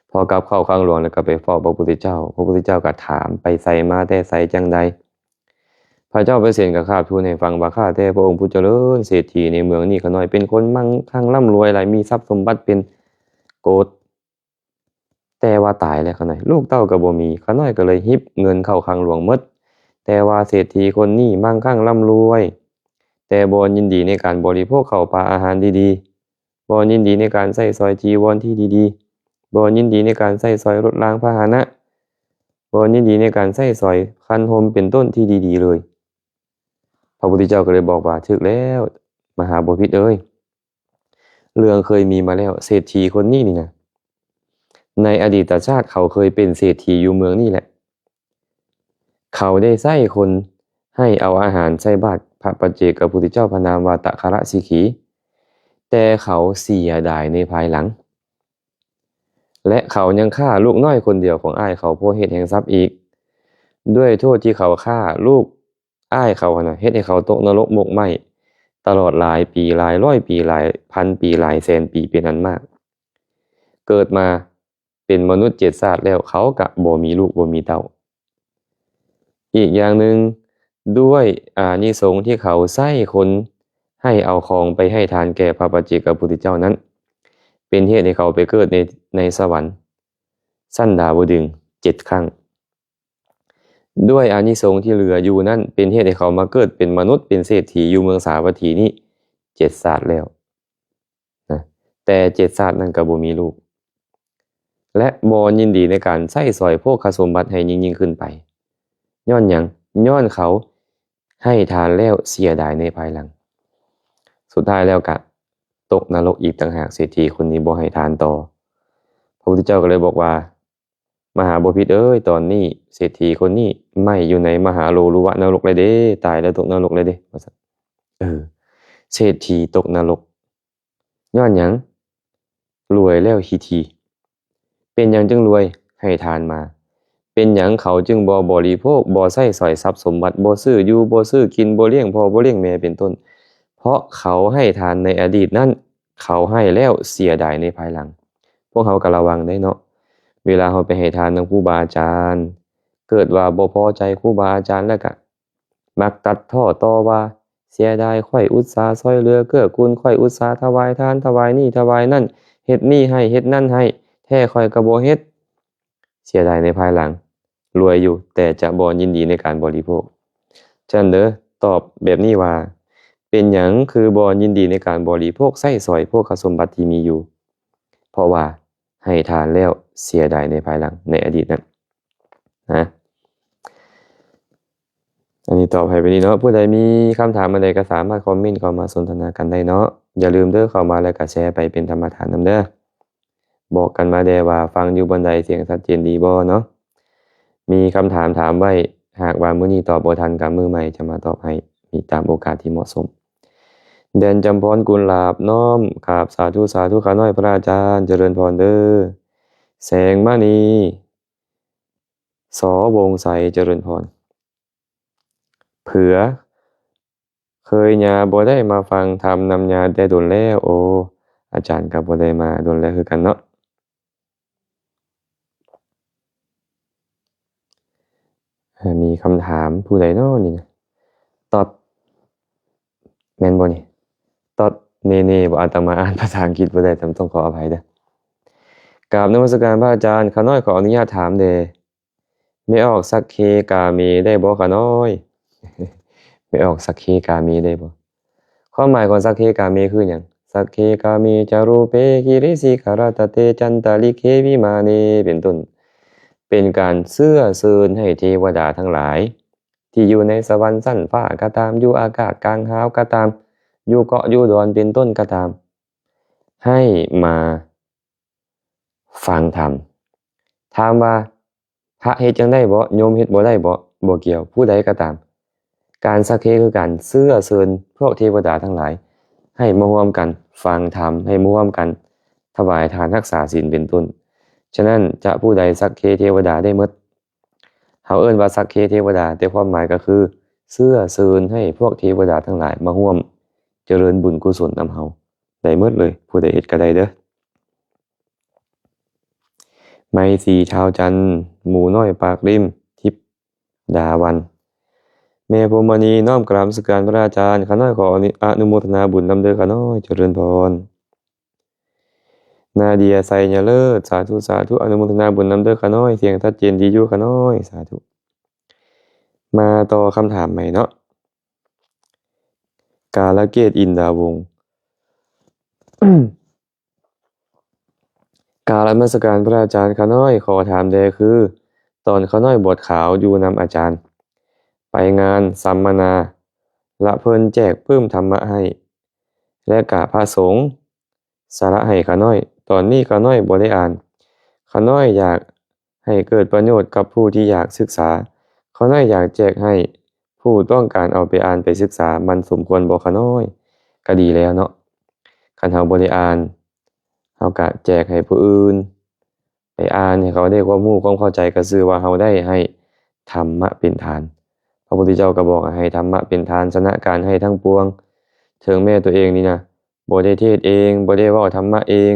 ພໍກັບເຂົ້າຄັງຫຼວງແລ້ວກໍໄປເຝົ້າພະພຸດທະເຈົ້າ, ພະພຸດທະເຈົ້າກໍຖາມ ໄປໃສມາແຕ່ໃສ ຈັ່ງໃດ? ພະເຈົ້າໄປເສັນກໍຄາບທູນໃຫ້ຟັງວ່າ ຂ້າແຕ່ພະອົງຜູ້ຈະເລີນ, ເສດຖີໃນເມືອງນີ້ຂ້ານ້ອຍເປັນຄົນມັ່ງຄັ່ງລ່ຳລວຍຫຼາຍ, ມີຊັບສົມບັດເປັນໂກດ. ແຕ່ວ່າຕາຍແລ້ວຂ້ານ້ອຍ ລູກເຕົ້າກໍບໍ່ມີ, ຂ້ານ້ອຍກໍເລີຍຮິບເງິນເຂົ້າຄັງຫຼວງໝົດ. ແຕ່ວ່າເສດຖີຄົນນີ້ມັ່ງຄັ່ງລ່ຳລວຍ, ແຕ່ບໍ່ຍິນດີໃນການບໍລິໂພກເຂົ້າປາອາຫານດີໆ, ບໍ່ຍິນດີໃນການໃຊ້ສອຍຈີວອນທີ່ດີໆ, ບໍ່ຍິນດີໃນການໃຊ້ສອຍລົດລາງພາຫະນະ, ບໍ່ຍິນດີໃນການໃຊ້ສອຍຄັນຮົ່ມເປັນຕົ້ນທີ່ດີໆເລີຍ. ພະພຸດທະເຈົ້າກໍເລີຍບອກວ່າ ຖືກແລ້ວ ມະຫາບໍພິດເອີຍ. ເລື່ອງເຄີຍມີມາແລ້ວ, ເສດຖີຄົນນີ້ນີ້ນະ ໃນອະດີດຕະຊາດເຂົາເຄີຍເປັນເສດຖີຢູ່ເມືອງນີ້ແຫຼະ. ເຂົາໄດ້ໃຊ້ຄົນໃຫ້ເອົາອາຫານໃສ່ບາດພະປັດເຈກະພຸດທະເຈົ້າ ພະນາມວ່າຕະຄະລະສິຂີ, ແຕ່ເຂົາເສຍດາຍໃນພາຍຫຼັງ ແລະ ເຂົາຍັງຂ້າລູກນ້ອຍຄົນດຽວຂອງອ້າຍເຂົາ ເພື່ອເຮັດແຮງຊັບອີກ. ດ້ວຍໂທດທີ່ເຂົາຂ້າລູກ ອ້າຍເຂົາຫັ້ນນະ ເຮັດໃຫ້ເຂົາຕົກນະລົກໝົກໄໝ້ຕະຫຼອດຫຼາຍປີ, ຫຼາຍຮ້ອຍປີ, ຫຼາຍພັນປີ, ຫຼາຍແສນປີເປັນອັນມາກ. ເກີດມາເປັນມະນຸດເຈັດຊາດແລ້ວ, ເຂົາກະບໍ່ມີລູກບໍ່ມີເຕົ້າ. ອີກຢ່າງໜຶ່ງ, ດ້ວຍອານິສົງທີ່ເຂົາໃຊ້ຄົນໃຫ້ເອົາຂອງໄປໃຫ້ທານແກ່ພະປັດເຈກະພຸດທະເຈົ້ານັ້ນ, ເປັນເຫດໃຫ້ເຂົາໄປເກີດໃນ, ໃນສະຫວັນຊັ້ນດາວະດຶງເຈັດຄັ້ງ. ດ້ວຍອານິສົງທີ່ເຫຼືອຢູ່ນັ້ນ ເປັນເຫດໃຫ້ເຂົາມາເກີດເປັນມະນຸດ ເປັນເສດຖີຢູ່ເມືອງສາວັດຖີນີ້ເຈັດຊາດແລ້ວນະ, ແຕ່ເຈັດຊາດນັ້ນກໍບໍ່ມີລູກ ແລະ ບໍ່ຍິນດີໃນການໃຊ້ສອຍໂພຄະສົມບັດໃຫ້ຍິ່ງໆຂຶ້ນໄປ. ຍ້ອນຫຍັງ? ຍ້ອນເຂົາໃຫ້ທານແລ້ວເສຍດາຍໃນພາຍຫຼັງ. ສຸດທ້າຍແລ້ວກະຕົກນະລົກອີກຕ່າງຫາກ, ເສດຖີຄົນນີ້ບໍ່ໃຫ້ທານຕໍ່. ພະພຸດທະເຈົ້າກໍເລີຍບອກວ່າ ມະຫາບໍພິດເອີຍ, ຕອນນີ້ເສດຖີຄົນນີ້ໄໝ້ຢູ່ໃນມະຫາໂລລຸວະນະລົກແລ້ວເດ້, ຕາຍແລ້ວຕົກນະລົກແລ້ວເດ້ ວ່າຊັ້ນ. ເອີ, ເສດຖີຕົກນະລົກ ຍ້ອນຫຍັງ? ລວຍແລ້ວຮີທີ. ເປັນຫຍັງຈຶ່ງລວຍ? ໃຫ້ທານມາ. ເປັນຫຍັງເຂົາຈຶ່ງບໍ່ບໍລິໂພກ, ບໍ່ໃຊ້ສອຍຊັບສົມບັດ, ບໍ່ຊື້ຢູ່, ບໍ່ຊື້ກິນ, ບໍ່ລ້ຽງພໍ່, ບໍ່ລ້ຽງແມ່ ເປັນຕົ້ນ? ເພາະເຂົາໃຫ້ທານໃນອະດີດນັ້ນ, ເຂົາໃຫ້ແລ້ວເສຍດາຍໃນພາຍຫຼັງ. ພວກເຮົາກໍລະວັງໄດ້ເນາະ, ເວລາເຮົາໄປໃຫ້ທານນຳຄູບາອາຈານ, ເກີດວ່າບໍ່ພໍໃຈຄູບາອາຈານແລ້ວກະມັກຕັດພໍ້ຕໍ່ວ່າ, ເສຍດາຍ, ຂ້ອຍອຸດສາຊ່ອຍເຫຼືອເກື້ອກູນ, ຂ້ອຍອຸດສາຖວາຍທານ, ຖວາຍນີ້ຖວາຍນັ້ນ, ເຮັດນີ້ໃຫ້, ເຮັດນັ້ນໃຫ້, ແທ້ຂ້ອຍກໍບໍ່ເຮັດ. ເສຍດາຍໃນພາຍຫຼັງ, ລວຍຢູ່ ແຕ່ຈະບໍ່ຍິນດີໃນການບໍລິໂພກ. ສະນັ້ນເດີ, ຕອບແບບນີ້ວ່າ ເປັນຫຍັງຄືບໍ່ຍິນດີໃນການບໍລິໂພກໃຊ້ສອຍໂພຄະສົມບັດທີ່ມີຢູ່? ເພາະວ່າໃຫ້ທານແລ້ວເສຍດາຍໃນພາຍຫຼັງ, ໃນອະດີດນັ້ນນະ. ອັນນີ້ຕອບໃຫ້ໄປນີ້ເນາະ, ຜູ້ໃດມີຄຳຖາມອັນໃດກໍສາມາດຄອມເມັນເຂົ້າມາສົນທະນາກັນໄດ້ເນາະ. ຢ່າລືມເດີ, ເຂົ້າມາແລ້ວກໍແຊໄປເປັນທຳມະທານນຳເດີ. ບອກກັນມາແດ່ວ່າຟັງຢູ່ບ່ອນໃດ, ສຽງຊັດເຈນດີບໍ່ເນາະ? ມີຄຳຖາມຖາມໄວ້, ຫາກວ່າມື້ນີ້ຕອບບໍ່ທັນ, ກໍມື້ໃໝ່ຈະມາຕອບໃຫ້, ມີຕາມໂອກາດທີ່ເໝາະສົມ. ໃນ ແດນຈຳພອນ ກຸນຫຼາບ ນ້ອມກາບສາທຸ ສາທຸ ຂ້ານ້ອຍພະອາຈານ ຈະເລີນພອນເດີ. ແສງມະນີ ສ ວົງໄຊ ຈະເລີນພອນ. ເຜືອເຄີຍຍາບໍ່ໄດ້ມາຟັງທຳນຳຍາແຕ່ດົນແລ້ວ. ໂອ ອາຈານກໍບໍ່ໄດ້ມາດົນແລ້ວຄືກັນເນາະ. ເອີ ມີຄຳຖາມຜູ້ໃດເນາະນີ້ນະ? ຕອດ ແມ່ນບໍ່ນີ້? ຕອດເນເນບໍ່? ອາດຕະມາອ່ານພາສາອັງກິດບໍ່ໄດ້ ຕ້ອງ ຕ້ອງຂໍອະໄພເດີ. ກາບນະມັດສະການພະອາຈານ, ຂ້ານ້ອຍຂໍອະນຸຍາດຖາມແດ່. ແມ່ອອກສັກເຄກາເມໄດ້ບໍ່ຂະນ້ອຍ? ແມ່ອອກສັກເຄກາເມໄດ້ບໍ່? ຄວາມໝາຍຂອງສັກເຄກາເມຄືຫຍັງ? ສັກເຄກາເມຈະຮູເປຫິຣິສິຂະຣະຕະເຕຈັນຕະລິເຄວິມາເນ ເປັນຕົ້ນ ເປັນການເຊື້ອເຊີນໃຫ້ເທວະດາທັງຫຼາຍ ທີ່ຢູ່ໃນສະຫວັນຊັ້ນຟ້າກໍຕາມ, ຢູ່ອາກາດກາງຫາວກໍຕາມ, ຢູ່ເກາະຢູ່ດອນເປັນຕົ້ນກໍຕາມ ໃຫ້ມາ ຟັງທຳ. ຖາມວ່າພະເຮັດຈັ່ງໃດບໍ? ໂຍມເຮັດບໍ່ໄດ້ບໍ? ບໍ່ກ່ຽວ. ຜູ້ໃດກໍຕາມ. ການສັກເຄຄືການເຊື້ອເຊີນພວກເທວະດາທັງຫຼາຍ ໃຫ້ມາຮ່ວມກັນຟັງທຳ, ໃຫ້ມາຮ່ວມກັນຖວາຍທານ, ຮັກສາສິນ ເປັນຕົ້ນ. ສະນັ້ນ ຈະຜູ້ໃດສັກເຄເທວະດາໄດ້ໝົດ. ເຮົາເອີ້ນວ່າສັກເຄເທວະດາ, ແຕ່ຄວາມໝາຍກໍຄືເຊື້ອເຊີນໃຫ້ພວກເທວະດາທັງຫຼາຍມາຮ່ວມຈະເລີນບຸນກຸສົນນຳເຮົາ ໄດ້ໝົດເລີຍ. ຜູ້ໃດເຮັດກໍໄດ້ເດີ. ໄມສີ ທ້າວຈັນ, ໝູນ້ອຍປາກລິມ, ທິບດາວັນ. ແມ່ພົມມະນີ ນ້ອມກາບນະມັດສະການພະອາຈານ, ຂ້ານ້ອຍຂໍອະນຸ ອະນຸໂມທະນາບຸນນຳເດີຂ້ານ້ອຍ, ຈະເລີນພອນ. ນາເດຍ ໄຊຍະເລີດ, ສາທຸ ສາທຸ, ອະນຸໂມທະນາບຸນນຳເດີຂ້ານ້ອຍ, ສຽງຊັດເຈນດີຢູ່ຂ້ານ້ອຍ, ສາທຸ. ມາຕໍ່ຄຳຖາມໃໝ່ເນາະ. ກາລະເກດ ອິນດາວົງ. ກາບນະມັດສະການພະອາຈານ, ຂ້ານ້ອຍຂໍຖາມແດ່ຄື ຕອນຂ້ານ້ອຍບວດຂາວຢູ່ນຳອາຈານ ໄປງານສຳມະນາ ລະເພິ່ນແຈກປຶ້ມທຳມະໃຫ້ ແລະກະພະສົງສະຫຼະໃຫ້ຂ້ານ້ອຍ. ຕອນນີ້ຂ້ານ້ອຍບໍ່ໄດ້ອ່ານ. ຂ້ານ້ອຍຢາກ ໃຫ້ເກີດປະໂຫຍດກັບຜູ້ທີ່ຢາກສຶກສາ. ຂ້ານ້ອຍຢາກແຈກໃຫ້ຜູ້ຕ້ອງການເອົາໄປອ່ານໄປສຶກສາ, ມັນສົມຄວນບໍ່ຂ້ານ້ອຍ? ກໍດີແລ້ວເນາະ. ຄັນເຮົາບໍ່ໄດ້ອ່ານ, ເຮົາກະແຈກໃຫ້ຜູ້ອື່ນໄປອ່ານ, ໃຫ້ເຂົາໄດ້ຄວາມຮູ້ຄວາມເຂົ້າໃຈ, ກໍຊື່ວ່າເຮົາໄດ້ໃຫ້ທຳມະເປັນທານ. ພະພຸດທະເຈົ້າກໍບອກໃຫ້ທຳມະເປັນທານ, ຊະນະການໃຫ້ທັງປວງ. ເຖິງແມ່ຕົວເອງນີ້ນະ ບໍ່ໄດ້ເທດເອງ, ບໍ່ໄດ້ເວົ້າທຳມະເອງ,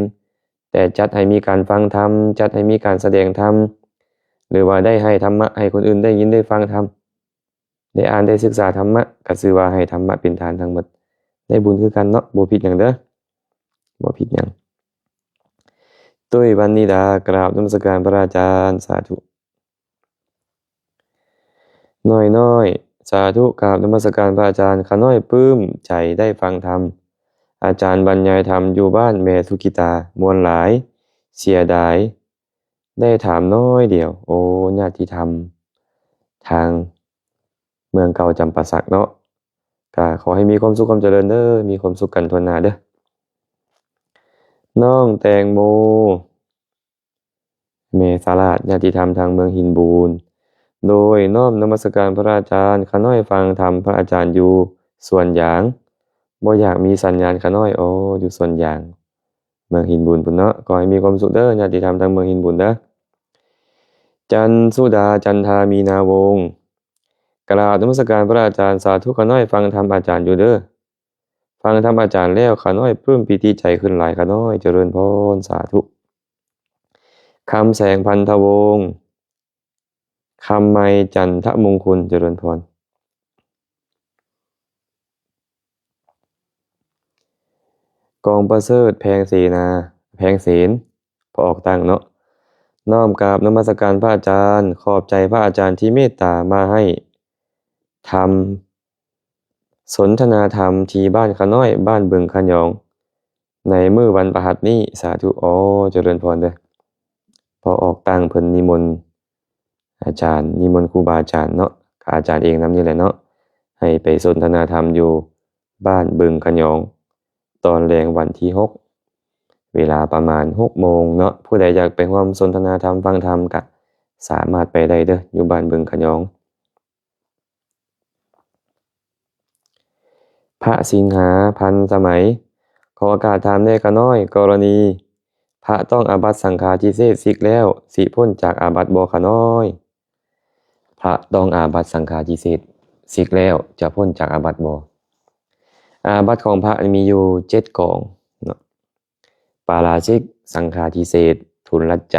ແຕ່ຈັດໃຫ້ມີການຟັງທຳ, ຈັດໃຫ້ມີການສະແດງທຳ, ຫຼືວ່າໄດ້ໃຫ້ທຳມະໃຫ້ຄົນອື່ນໄດ້ຍິນໄດ້ຟັງທຳ, ໄດ້ອ່ານໄດ້ສຶກສາທຳມະ, ກໍຊື່ວ່າໃຫ້ທຳມະເປັນທານທັງໝົດ, ໄດ້ບຸນຄືກັນເນາະ, ບໍ່ຜິດຫຍັງເດີ, ບໍ່ຜິດຫຍັງ. ຕຸ້ຍ ວັນນິດາ, ກາບນະມັດສະການພະອາຈານ, ສາທຸ. ນ້ອຍນ້ອຍ ສາທຸ ກາບນະມັດສະການພະອາຈານ. ຂ້ານ້ອຍປຶ້ມໃຈໄດ້ຟັງທຳ ອາຈານບັນຍາຍທຳຢູ່ບ້ານແມ່ສຸກິຕາ ມ່ວນຫຼາຍ, ເສຍດາຍໄດ້ຖາມນ້ອຍດຽວ. ໂອ ຍາດຕິທຳທາງເມືອງເກົ່າຈຳປາສັກເນາະ, ກະຂໍໃຫ້ມີຄວາມສຸກຄວາມຈະເລີນເດີ, ມີຄວາມສຸກກັນທົ່ວໜ້າເດີ. ນ້ອງແຕງໂມ ແມ່ສາລາດ ຍາດຕິທຳທາງເມືອງຫີນບູນ. ໂດຍນ້ອມນະມັດສະການພະອາຈານ, ຂ້ານ້ອຍຟັງທຳພະອາຈານຢູ່ສວນຢາງ, ບໍ່ຢາກມີສັນຍານຂ້ານ້ອຍ. ໂອ ຢູ່ສວນຢາງ ເມືອງຫີນບູນພຸ້ນເນາະ. ຂໍໃຫ້ມີຄວາມສຸກເດີ ຍາດຕິທຳທາງເມືອງຫີນບູນເດີ. ຈັນສຸດາ ຈັນທາ ມີນາວົງ, ກະລາບນະມັດສະການພະອາຈານ, ສາທຸ ຂ້ານ້ອຍຟັງທຳອາຈານຢູ່ເດີ. ຟັງທຳອາຈານແລ້ວ ຂ້ານ້ອຍປຶ້ມປີຕິໃຈຂຶ້ນຫຼາຍ, ຂ້ານ້ອຍຈະເລີນພອນ, ສາທຸ. ຄຳແສງ ພັນທະວົງ, ຄຳໄມ ຈັນທະມຸງຄຸນ, ຈະເລີນພອນ. ກອງປະເສີດ ແພງເສນາ, ແພງເສນ ພໍ່ອອກຕັ້ງເນາະ. ນ້ອມກາບນະມັດສະການພະອາຈານ, ຂອບໃຈພະອາຈານທີ່ເມດຕາມາໃຫ້ທຳ ສົນທະນາທຳທີ່ບ້ານຂ້ານ້ອຍ ບ້ານບຶງຂະຫຍອງ ໃນມື້ວັນພະຫັດນີ້, ສາທຸ. ອໍ ຈະເລີນພອນເດີ. ພໍ່ອອກຕັ້ງເພິ່ນນິມົນອາຈານ, ນິມົນຄູບາອາຈານເນາະ, ກະອາຈານເອງນຳນີ້ແຫຼະເນາະ, ໃຫ້ໄປສົນທະນາທຳຢູ່ບ້ານບຶງຂະຫຍອງ ຕອນແລງວັນທີຫົກ ເວລາປະມານຫົກໂມງເນາະ. ຜູ້ໃດຢາກໄປຮ່ວມສົນທະນາທຳ ຟັງທຳ ກະສາມາດໄປໄດ້ເດີ ຢູ່ບ້ານບຶງຂະຫຍອງ. ພະສິງຫາ ພັນສະໄໝ ຂໍໂອກາດຖາມແດ່ຂ້ານ້ອຍ, ກໍລະນີພະຕ້ອງອາບັດສັງຄາທິເສດ ສິກແລ້ວ ຊິພົ້ນຈາກອາບັດບໍ່ຂ້ານ້ອຍ? ພະຕ້ອງອາບັດສັງຄາທິເສດ ສິກແລ້ວຈະພົ້ນຈາກອາບັດບໍ່? ອາບັດຂອງພະມີຢູ່ເຈັດກອງເນາະ. ປາລາຊິກ, ສັງຄາທິເສດ, ທຸນລັດໄຈ,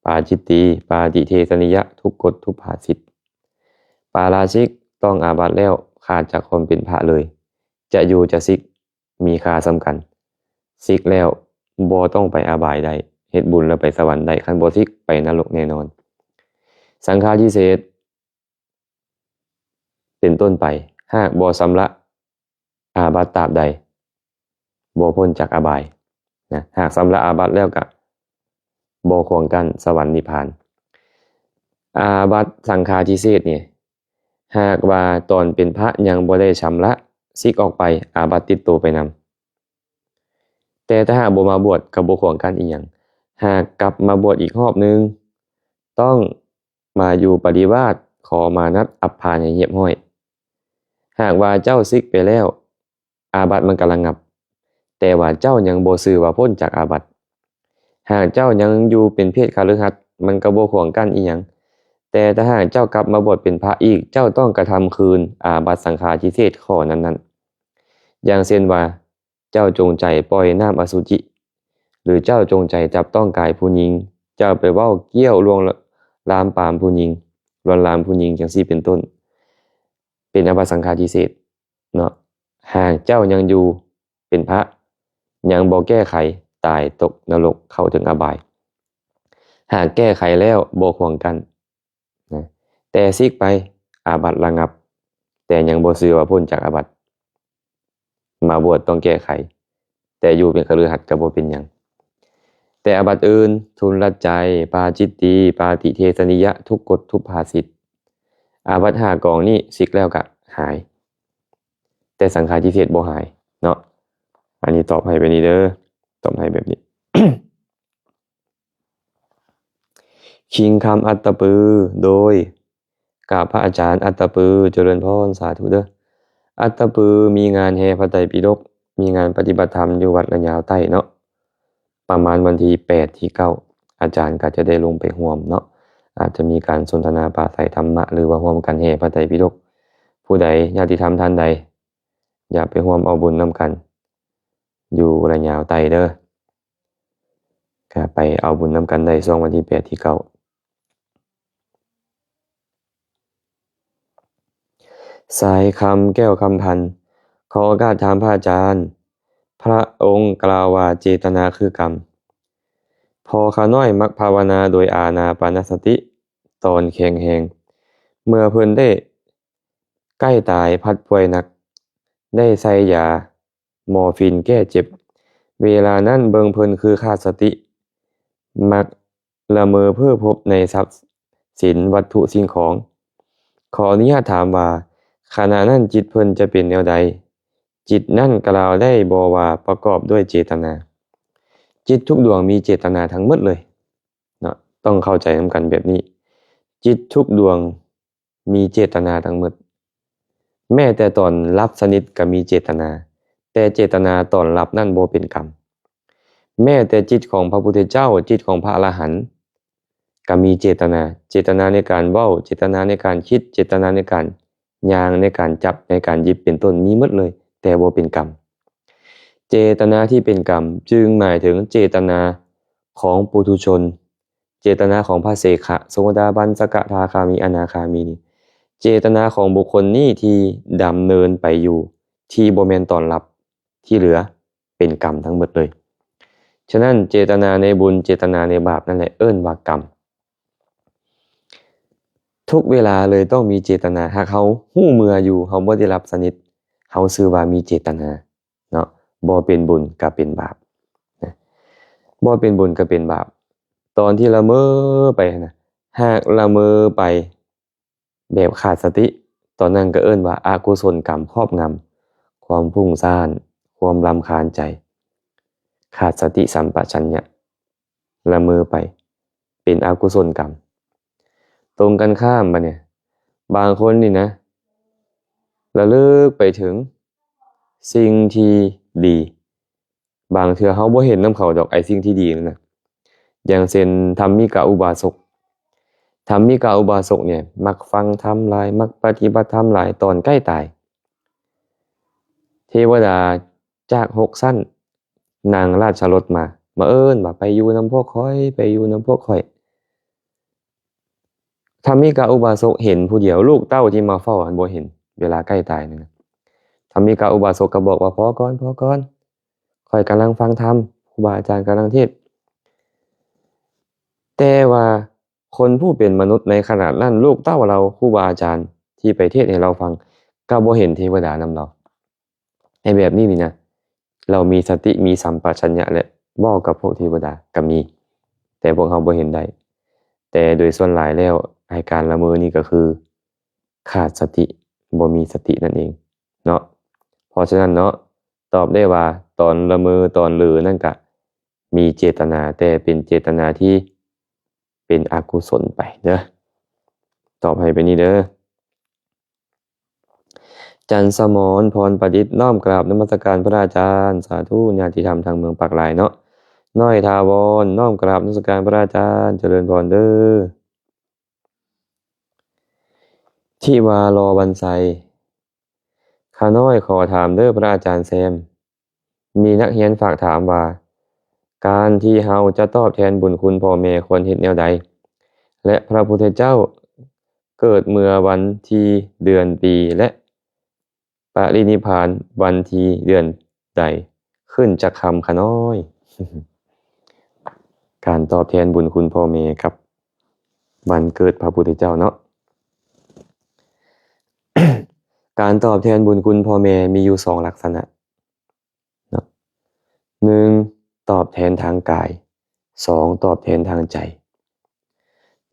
ປາຈິດຕີ, ປາຕິເທສະນິຍະ, ທຸກກົດ, ທຸກພາສິດ. ປາລາຊິກຕ້ອງອາບັດແລ້ວ, ຂາດຈາກຄວາມເປັນພະເລີຍ. ຈະຢູ່ຈະສິກ ມີຄ່າສ່ຳກັນ. ສິກແລ້ວບໍ່ຕ້ອງໄປອະບາຍໄດ້, ເຮັດບຸນແລ້ວໄປສະຫວັນໄດ້, ຄັນບໍ່ສິກໄປນະລົກແນ່ນອນ. ສັງຄາທິເສດ ເປັນຕົ້ນໄປ, ຫາກບໍ່ຊຳລະອາບັດຕາບໃດ ບໍ່ພົ້ນຈາກອະບາຍນະ. ຫາກຊຳລະອາບັດແລ້ວກະບໍ່ຂວາງກັ້ນສະຫວັນນິບພານ. ອາບັດສັງຄາທິເສດນີ້ ຫາກວ່າຕອນເປັນພະຍັງບໍ່ໄດ້ຊຳລະສິກອອກໄປ, ອາບັດຕິດໂຕໄປນຳ. ແຕ່ຖ້າຫາກບໍ່ມາບວດກໍບໍ່ຂວາງກັ້ນອີ່ຫຍັງ. ຫາກກັບມາບວດອີກຮອບໜຶ່ງ, ຕ້ອງ ມາຢູ່ປະລິວາດ, ຂໍມານັດອັບພານໃຫ້ຮຽບຮ້ອຍ. ຫາກວ່າເຈົ້າສິກໄປແລ້ວ, ອາບັດມັນກໍລະງັບ, ແຕ່ວ່າເຈົ້າຍັງບໍ່ຊື່ວ່າພົ້ນຈາກອາບັດ. ຫາກເຈົ້າຍັງຢູ່ເປັນເພດຄະລືຫັດ, ມັນກໍບໍ່ຂວາງກັ້ນອີ່ຫຍັງ. ແຕ່ຖ້າຫາກເຈົ້າກັບມາບວດເປັນພະອີກ, ເຈົ້າຕ້ອງກະທຳຄືນອາບັດສັງຄາທິເສດຂໍ້ນັ້ນໆ. ຢ່າງເຊັ່ນວ່າ, ເຈົ້າຈົງໃຈປ່ອຍນ້ຳອະສຸຈິ ຫຼື ເຈົ້າຈົງໃຈຈັບຕ້ອງກາຍຜູ້ຍິງ, ເຈົ້າໄປເວົ້າກ່ຽວລ່ວງລາມປາມຜູ້ຍິງ, ລວນລາມຜູ້ຍິງ ຈັ່ງຊີ້ເປັນຕົ້ນ, ເປັນອາບັດສັງຄາທິເສດເນາະ. ຫາກເຈົ້າຍັງຢູ່ເປັນພະ, ຍັງບໍ່ແກ້ໄຂ, ຕາຍຕົກນະລົກ, ເຂົ້າເຖິງອະບາຍ. ຫາກແກ້ໄຂແລ້ວ, ບໍ່ຂວາງກັ້ນ. ນະ ແຕ່ສິກໄປ ອາບັດລະງັບ, ແຕ່ຍັງບໍ່ຊື່ວ່າພົ້ນຈາກອາບັດ. ມາບວດຕ້ອງແກ້ໄຂ, ແຕ່ຢູ່ເປັນຄະລືຫັດກໍບໍ່ເປັນຫຍັງ. ແຕ່ອາບັດອື່ນ, ທຸນລັດໄຈ, ປາຈິດຕີ, ປາຕິເທສະນິຍະ, ທຸກກົດ, ທຸກພາສິດ, ອາບັດຫ້າກອງນີ້ ສິກແລ້ວກະຫາຍ, ແຕ່ສັງຄາທິເສດບໍ່ຫາຍເນາະ. ອັນນີ້ຕອບໃຫ້ແບບນີ້ເດີ, ຕອບໃຫ້ແບບນີ້. ຄິງຄຳອັດຕະປື ໂດຍ ກາບພະອາຈານອັດຕະປື ຈະເລີນພອນ ສາທຸເດີ. ອັດຕະປືມີງານແຫ່ພະໄຕປິດົກ, ມີງານປະຕິບັດທຳຢູ່ວັດລະຍາວໃຕ້ເນາະ, ປະມານວັນທີແປດ ທີເກົ້າ ອາຈານກໍຈະໄດ້ລົງໄປຮ່ວມເນາະ, ອາດຈະມີການສົນທະນາປາໄສທຳມະ ຫຼືວ່າຮ່ວມກັນແຫ່ພະໄຕປິດົກ. ຜູ້ໃດ ຍາດຕິທຳທ່ານໃດ ຢາກໄປຮ່ວມເອົາບຸນນຳກັນ ຢູ່ລະຍາວໃຕ້ເດີ. ກະໄປເອົາບຸນນຳກັນໄດ້ຊ່ວງວັນທີແປດ ທີເກົ້າ. ສາຍຄຳ ແກ້ວຄຳພັນ ຂໍໂອກາດຖາມພະອາຈານ, ພະອົງກ່າວວ່າເຈຕະນາຄືກຳ. ພໍ່ຂ້ານ້ອຍມັກພາວະນາໂດຍອານາປານະສະຕິຕອນແຂງແຮງ, ເມື່ອເພິ່ນໄດ້ໃກ້ຕາຍ ພັດປ່ວຍໜັກ ໄດ້ໃສ່ຢາ ມໍຟີນແກ້ເຈັບ. ເວລານັ້ນເບິ່ງເພິ່ນຄືຂາດສະຕິ, ມັກລະເມີເພີ້ພົບໃນຊັບສິນວັດຖຸສິ່ງຂອງ. ຂໍອະນຸຍາດຖາມວ່າ ຂະນະນັ້ນຈິດເພິ່ນຈະເປັນແນວໃດ? ຈິດນັ້ນກ່າວໄດ້ບໍ່ວ່າປະກອບດ້ວຍເຈຕະນາ? ຈິດທຸກດວງມີເຈຕະນາທັງໝົດເລີຍເນາະ, ຕ້ອງເຂົ້າໃຈນຳກັນແບບນີ້. ຈິດທຸກດວງ ມີເຈຕະນາທັງໝົດ. ແມ້ແຕ່ຕອນຫຼັບສະໜິດກໍມີເຈຕະນາ, ແຕ່ເຈຕະນາຕອນຫຼັບນັ້ນບໍ່ເປັນກຳ. ແມ້ແຕ່ຈິດຂອງພະພຸດທະເຈົ້າ, ຈິດຂອງພະອະລະຫັນ ກໍມີເຈຕະນາ, ເຈຕະນາໃນການເວົ້າ, ເຈຕະນາໃນການຄິດ, ເຈຕະນາໃນການຍ່າງ, ໃນການຈັບ, ໃນການຫຍິບ ເປັນຕົ້ນ ມີໝົດເລີຍ, ແຕ່ບໍ່ເປັນກຳ. ເຈຕະນາທີ່ເປັນກຳ ຈຶ່ງໝາຍເຖິງເຈຕະນາຂອງປຸຖຸຊົນ, ເຈຕະນາຂອງພະເສຂະ, ໂສດາບັນ, ສະກະທາຄາມີ, ອະນາຄາມີນີ້, ເຈຕະນາຂອງບຸກຄົນນີ້ທີ່ດຳເນີນໄປຢູ່ທີ່ບໍ່ແມ່ນຕອນຫຼັບ, ທີ່ເຫຼືອເປັນກຳທັງໝົດເລີຍ. ສະນັ້ນ ເຈຕະນາໃນບຸນ, ເຈຕະນາໃນບາບນັ້ນແຫຼະ ເອີ້ນວ່າກຳ. ທຸກເວລາເລີຍຕ້ອງມີເຈຕະນາ. ຫາກເຮົາຮູ້ເມື່ອຢູ່, ເຮົາບໍ່ໄດ້ຫຼັບສະໜິດ, ເຮົາຊື່ວ່າມີເຈຕະນາ. ເນາະ, ບໍ່ເປັນບຸນກໍເປັນບາບນະ, ບໍ່ເປັນບຸນກໍເປັນບາບ. ຕອນທີ່ລະເມີໄປຫັ້ນນະ, ຫາກລະເມີໄປແບບຂາດສະຕິ, ຕອນນັ້ນກໍເອີ້ນວ່າອະກຸສົນກຳຄອບງຳ, ຄວາມຟຸ້ງສ້ານ, ຄວາມລຳຄານໃຈ, ຂາດສະຕິສຳປະຊັນຍະ. ລະເມີໄປ ເປັນອະກຸສົນກຳ. ຕົງກັນຂ້າມບາດນີ້, ບາງຄົນນີ້ນະ ລະລຶກໄປເຖິງ ສິ່ງທີ່ດີ ບາງເທື່ອເຮົາບໍ່ເຫັນນຳເຂົາດອກ ໄອ້ສິ່ງທີ່ດີນັ້ນນະ. ຢ່າງເຊັ່ນ ທຳມິກະອຸບາສົກ. ທຳມິກະອຸບາສົກນີ້ມັກຟັງທຳຫຼາຍ, ມັກປະຕິບັດທຳຫຼາຍ, ຕອນໃກ້ຕາຍ ເທວະດາຈາກຫົກຊັ້ນນັ່ງລາຊະລົດມາ, ມາເອີ້ນວ່າ ໄປຢູ່ນຳພວກຂ້ອຍ, ໄປຢູ່ນຳພວກຂ້ອຍ. ທຳມິກະອຸບາສົກເຫັນຜູ້ດຽວ, ລູກເຕົ້າທີ່ມາເຝົ້າຫັ້ນບໍ່ເຫັນ ເວລາໃກ້ຕາຍນັ້ນນະ. ທຳມິກະອຸບາສົກກໍບອກວ່າ ພໍກ່ອນ, ພໍກ່ອນ, ຂ້ອຍກຳລັງຟັງທຳ, ຄູບາອາຈານກຳລັງເທດ. ແຕ່ວ່າຄົນຜູ້ເປັນມະນຸດໃນຂະນະນັ້ນ, ລູກເຕົ້າລາວ, ຄູບາອາຈານທີ່ໄປເທດໃຫ້ລາວຟັງ, ກໍບໍ່ເຫັນເທວະດານຳລາວ. ໃນແບບນີ້ນີ້ນະ, ລາວມີສະຕິ, ມີສຳປະຊັນຍະ ແລະ ເວົ້າກັບພວກເທວະດາກໍມີ, ແຕ່ພວກເຮົາບໍ່ເຫັນໄດ້. ແຕ່ໂດຍສ່ວນຫຼາຍແລ້ວ, ອາການລະເມີນີ້ກໍຄືຂາດສະຕິ, ບໍ່ມີສະຕິນັ້ນເອງເນາະ. ເພາະສະນັ້ນເນາະ, ຕອບໄດ້ວ່າຕອນລະເມີ, ຕອນເຫຼີນັ້ນກະມີເຈດຕະນາ, ແຕ່ເປັນເຈດຕະນາທີ່ເປັນອະກຸສົນໄປເດີ. ຕອບໃຫ້ໄປນີ້ເດີ. ຈັນສະໝອນ ພອນປະດິດ ນ້ອມກາບນະມັດສະການພະອາຈານ. ສາທຸ. ຍາດຕິທຳທາງເມືອງປາກລາຍເນາະ. ນ້ອຍຖາວອນ ນ້ອມກາບນະມັດສະການພະອາຈານ. ຈະເລີນພອນເດີ. ທິວາລໍວັນໄຊ. ຂ້ານ້ອຍຂໍຖາມເດີພະອາຈານແຊມ. ມີນັກຮຽນຝາກຖາມວ່າ ການທີ່ເຮົາຈະຕອບແທນບຸນຄຸນພໍ່ແມ່ຄວນເຮັດແນວໃດ? ແລະ ພະພຸດທະເຈົ້າເກີດເມື່ອວັນທີ ເດືອນ ປີ ແລະ ປະລິນິບພານວັນທີ ເດືອນໃດ? ຂຶ້ນຈັກຄຳຂະນ້ອຍ? ການຕອບແທນບຸນຄຸນພໍ່ແມ່ກັບວັນເກີດພະພຸດທະເຈົ້າເນາະ. ການຕອບແທນບຸນຄຸນພໍ່ແມ່ມີຢູ່ສອງລັກສະນະ. ເນາະ ໜຶ່ງ ຕອບແທນທາງກາຍ, ສອງ ຕອບແທນທາງໃຈ.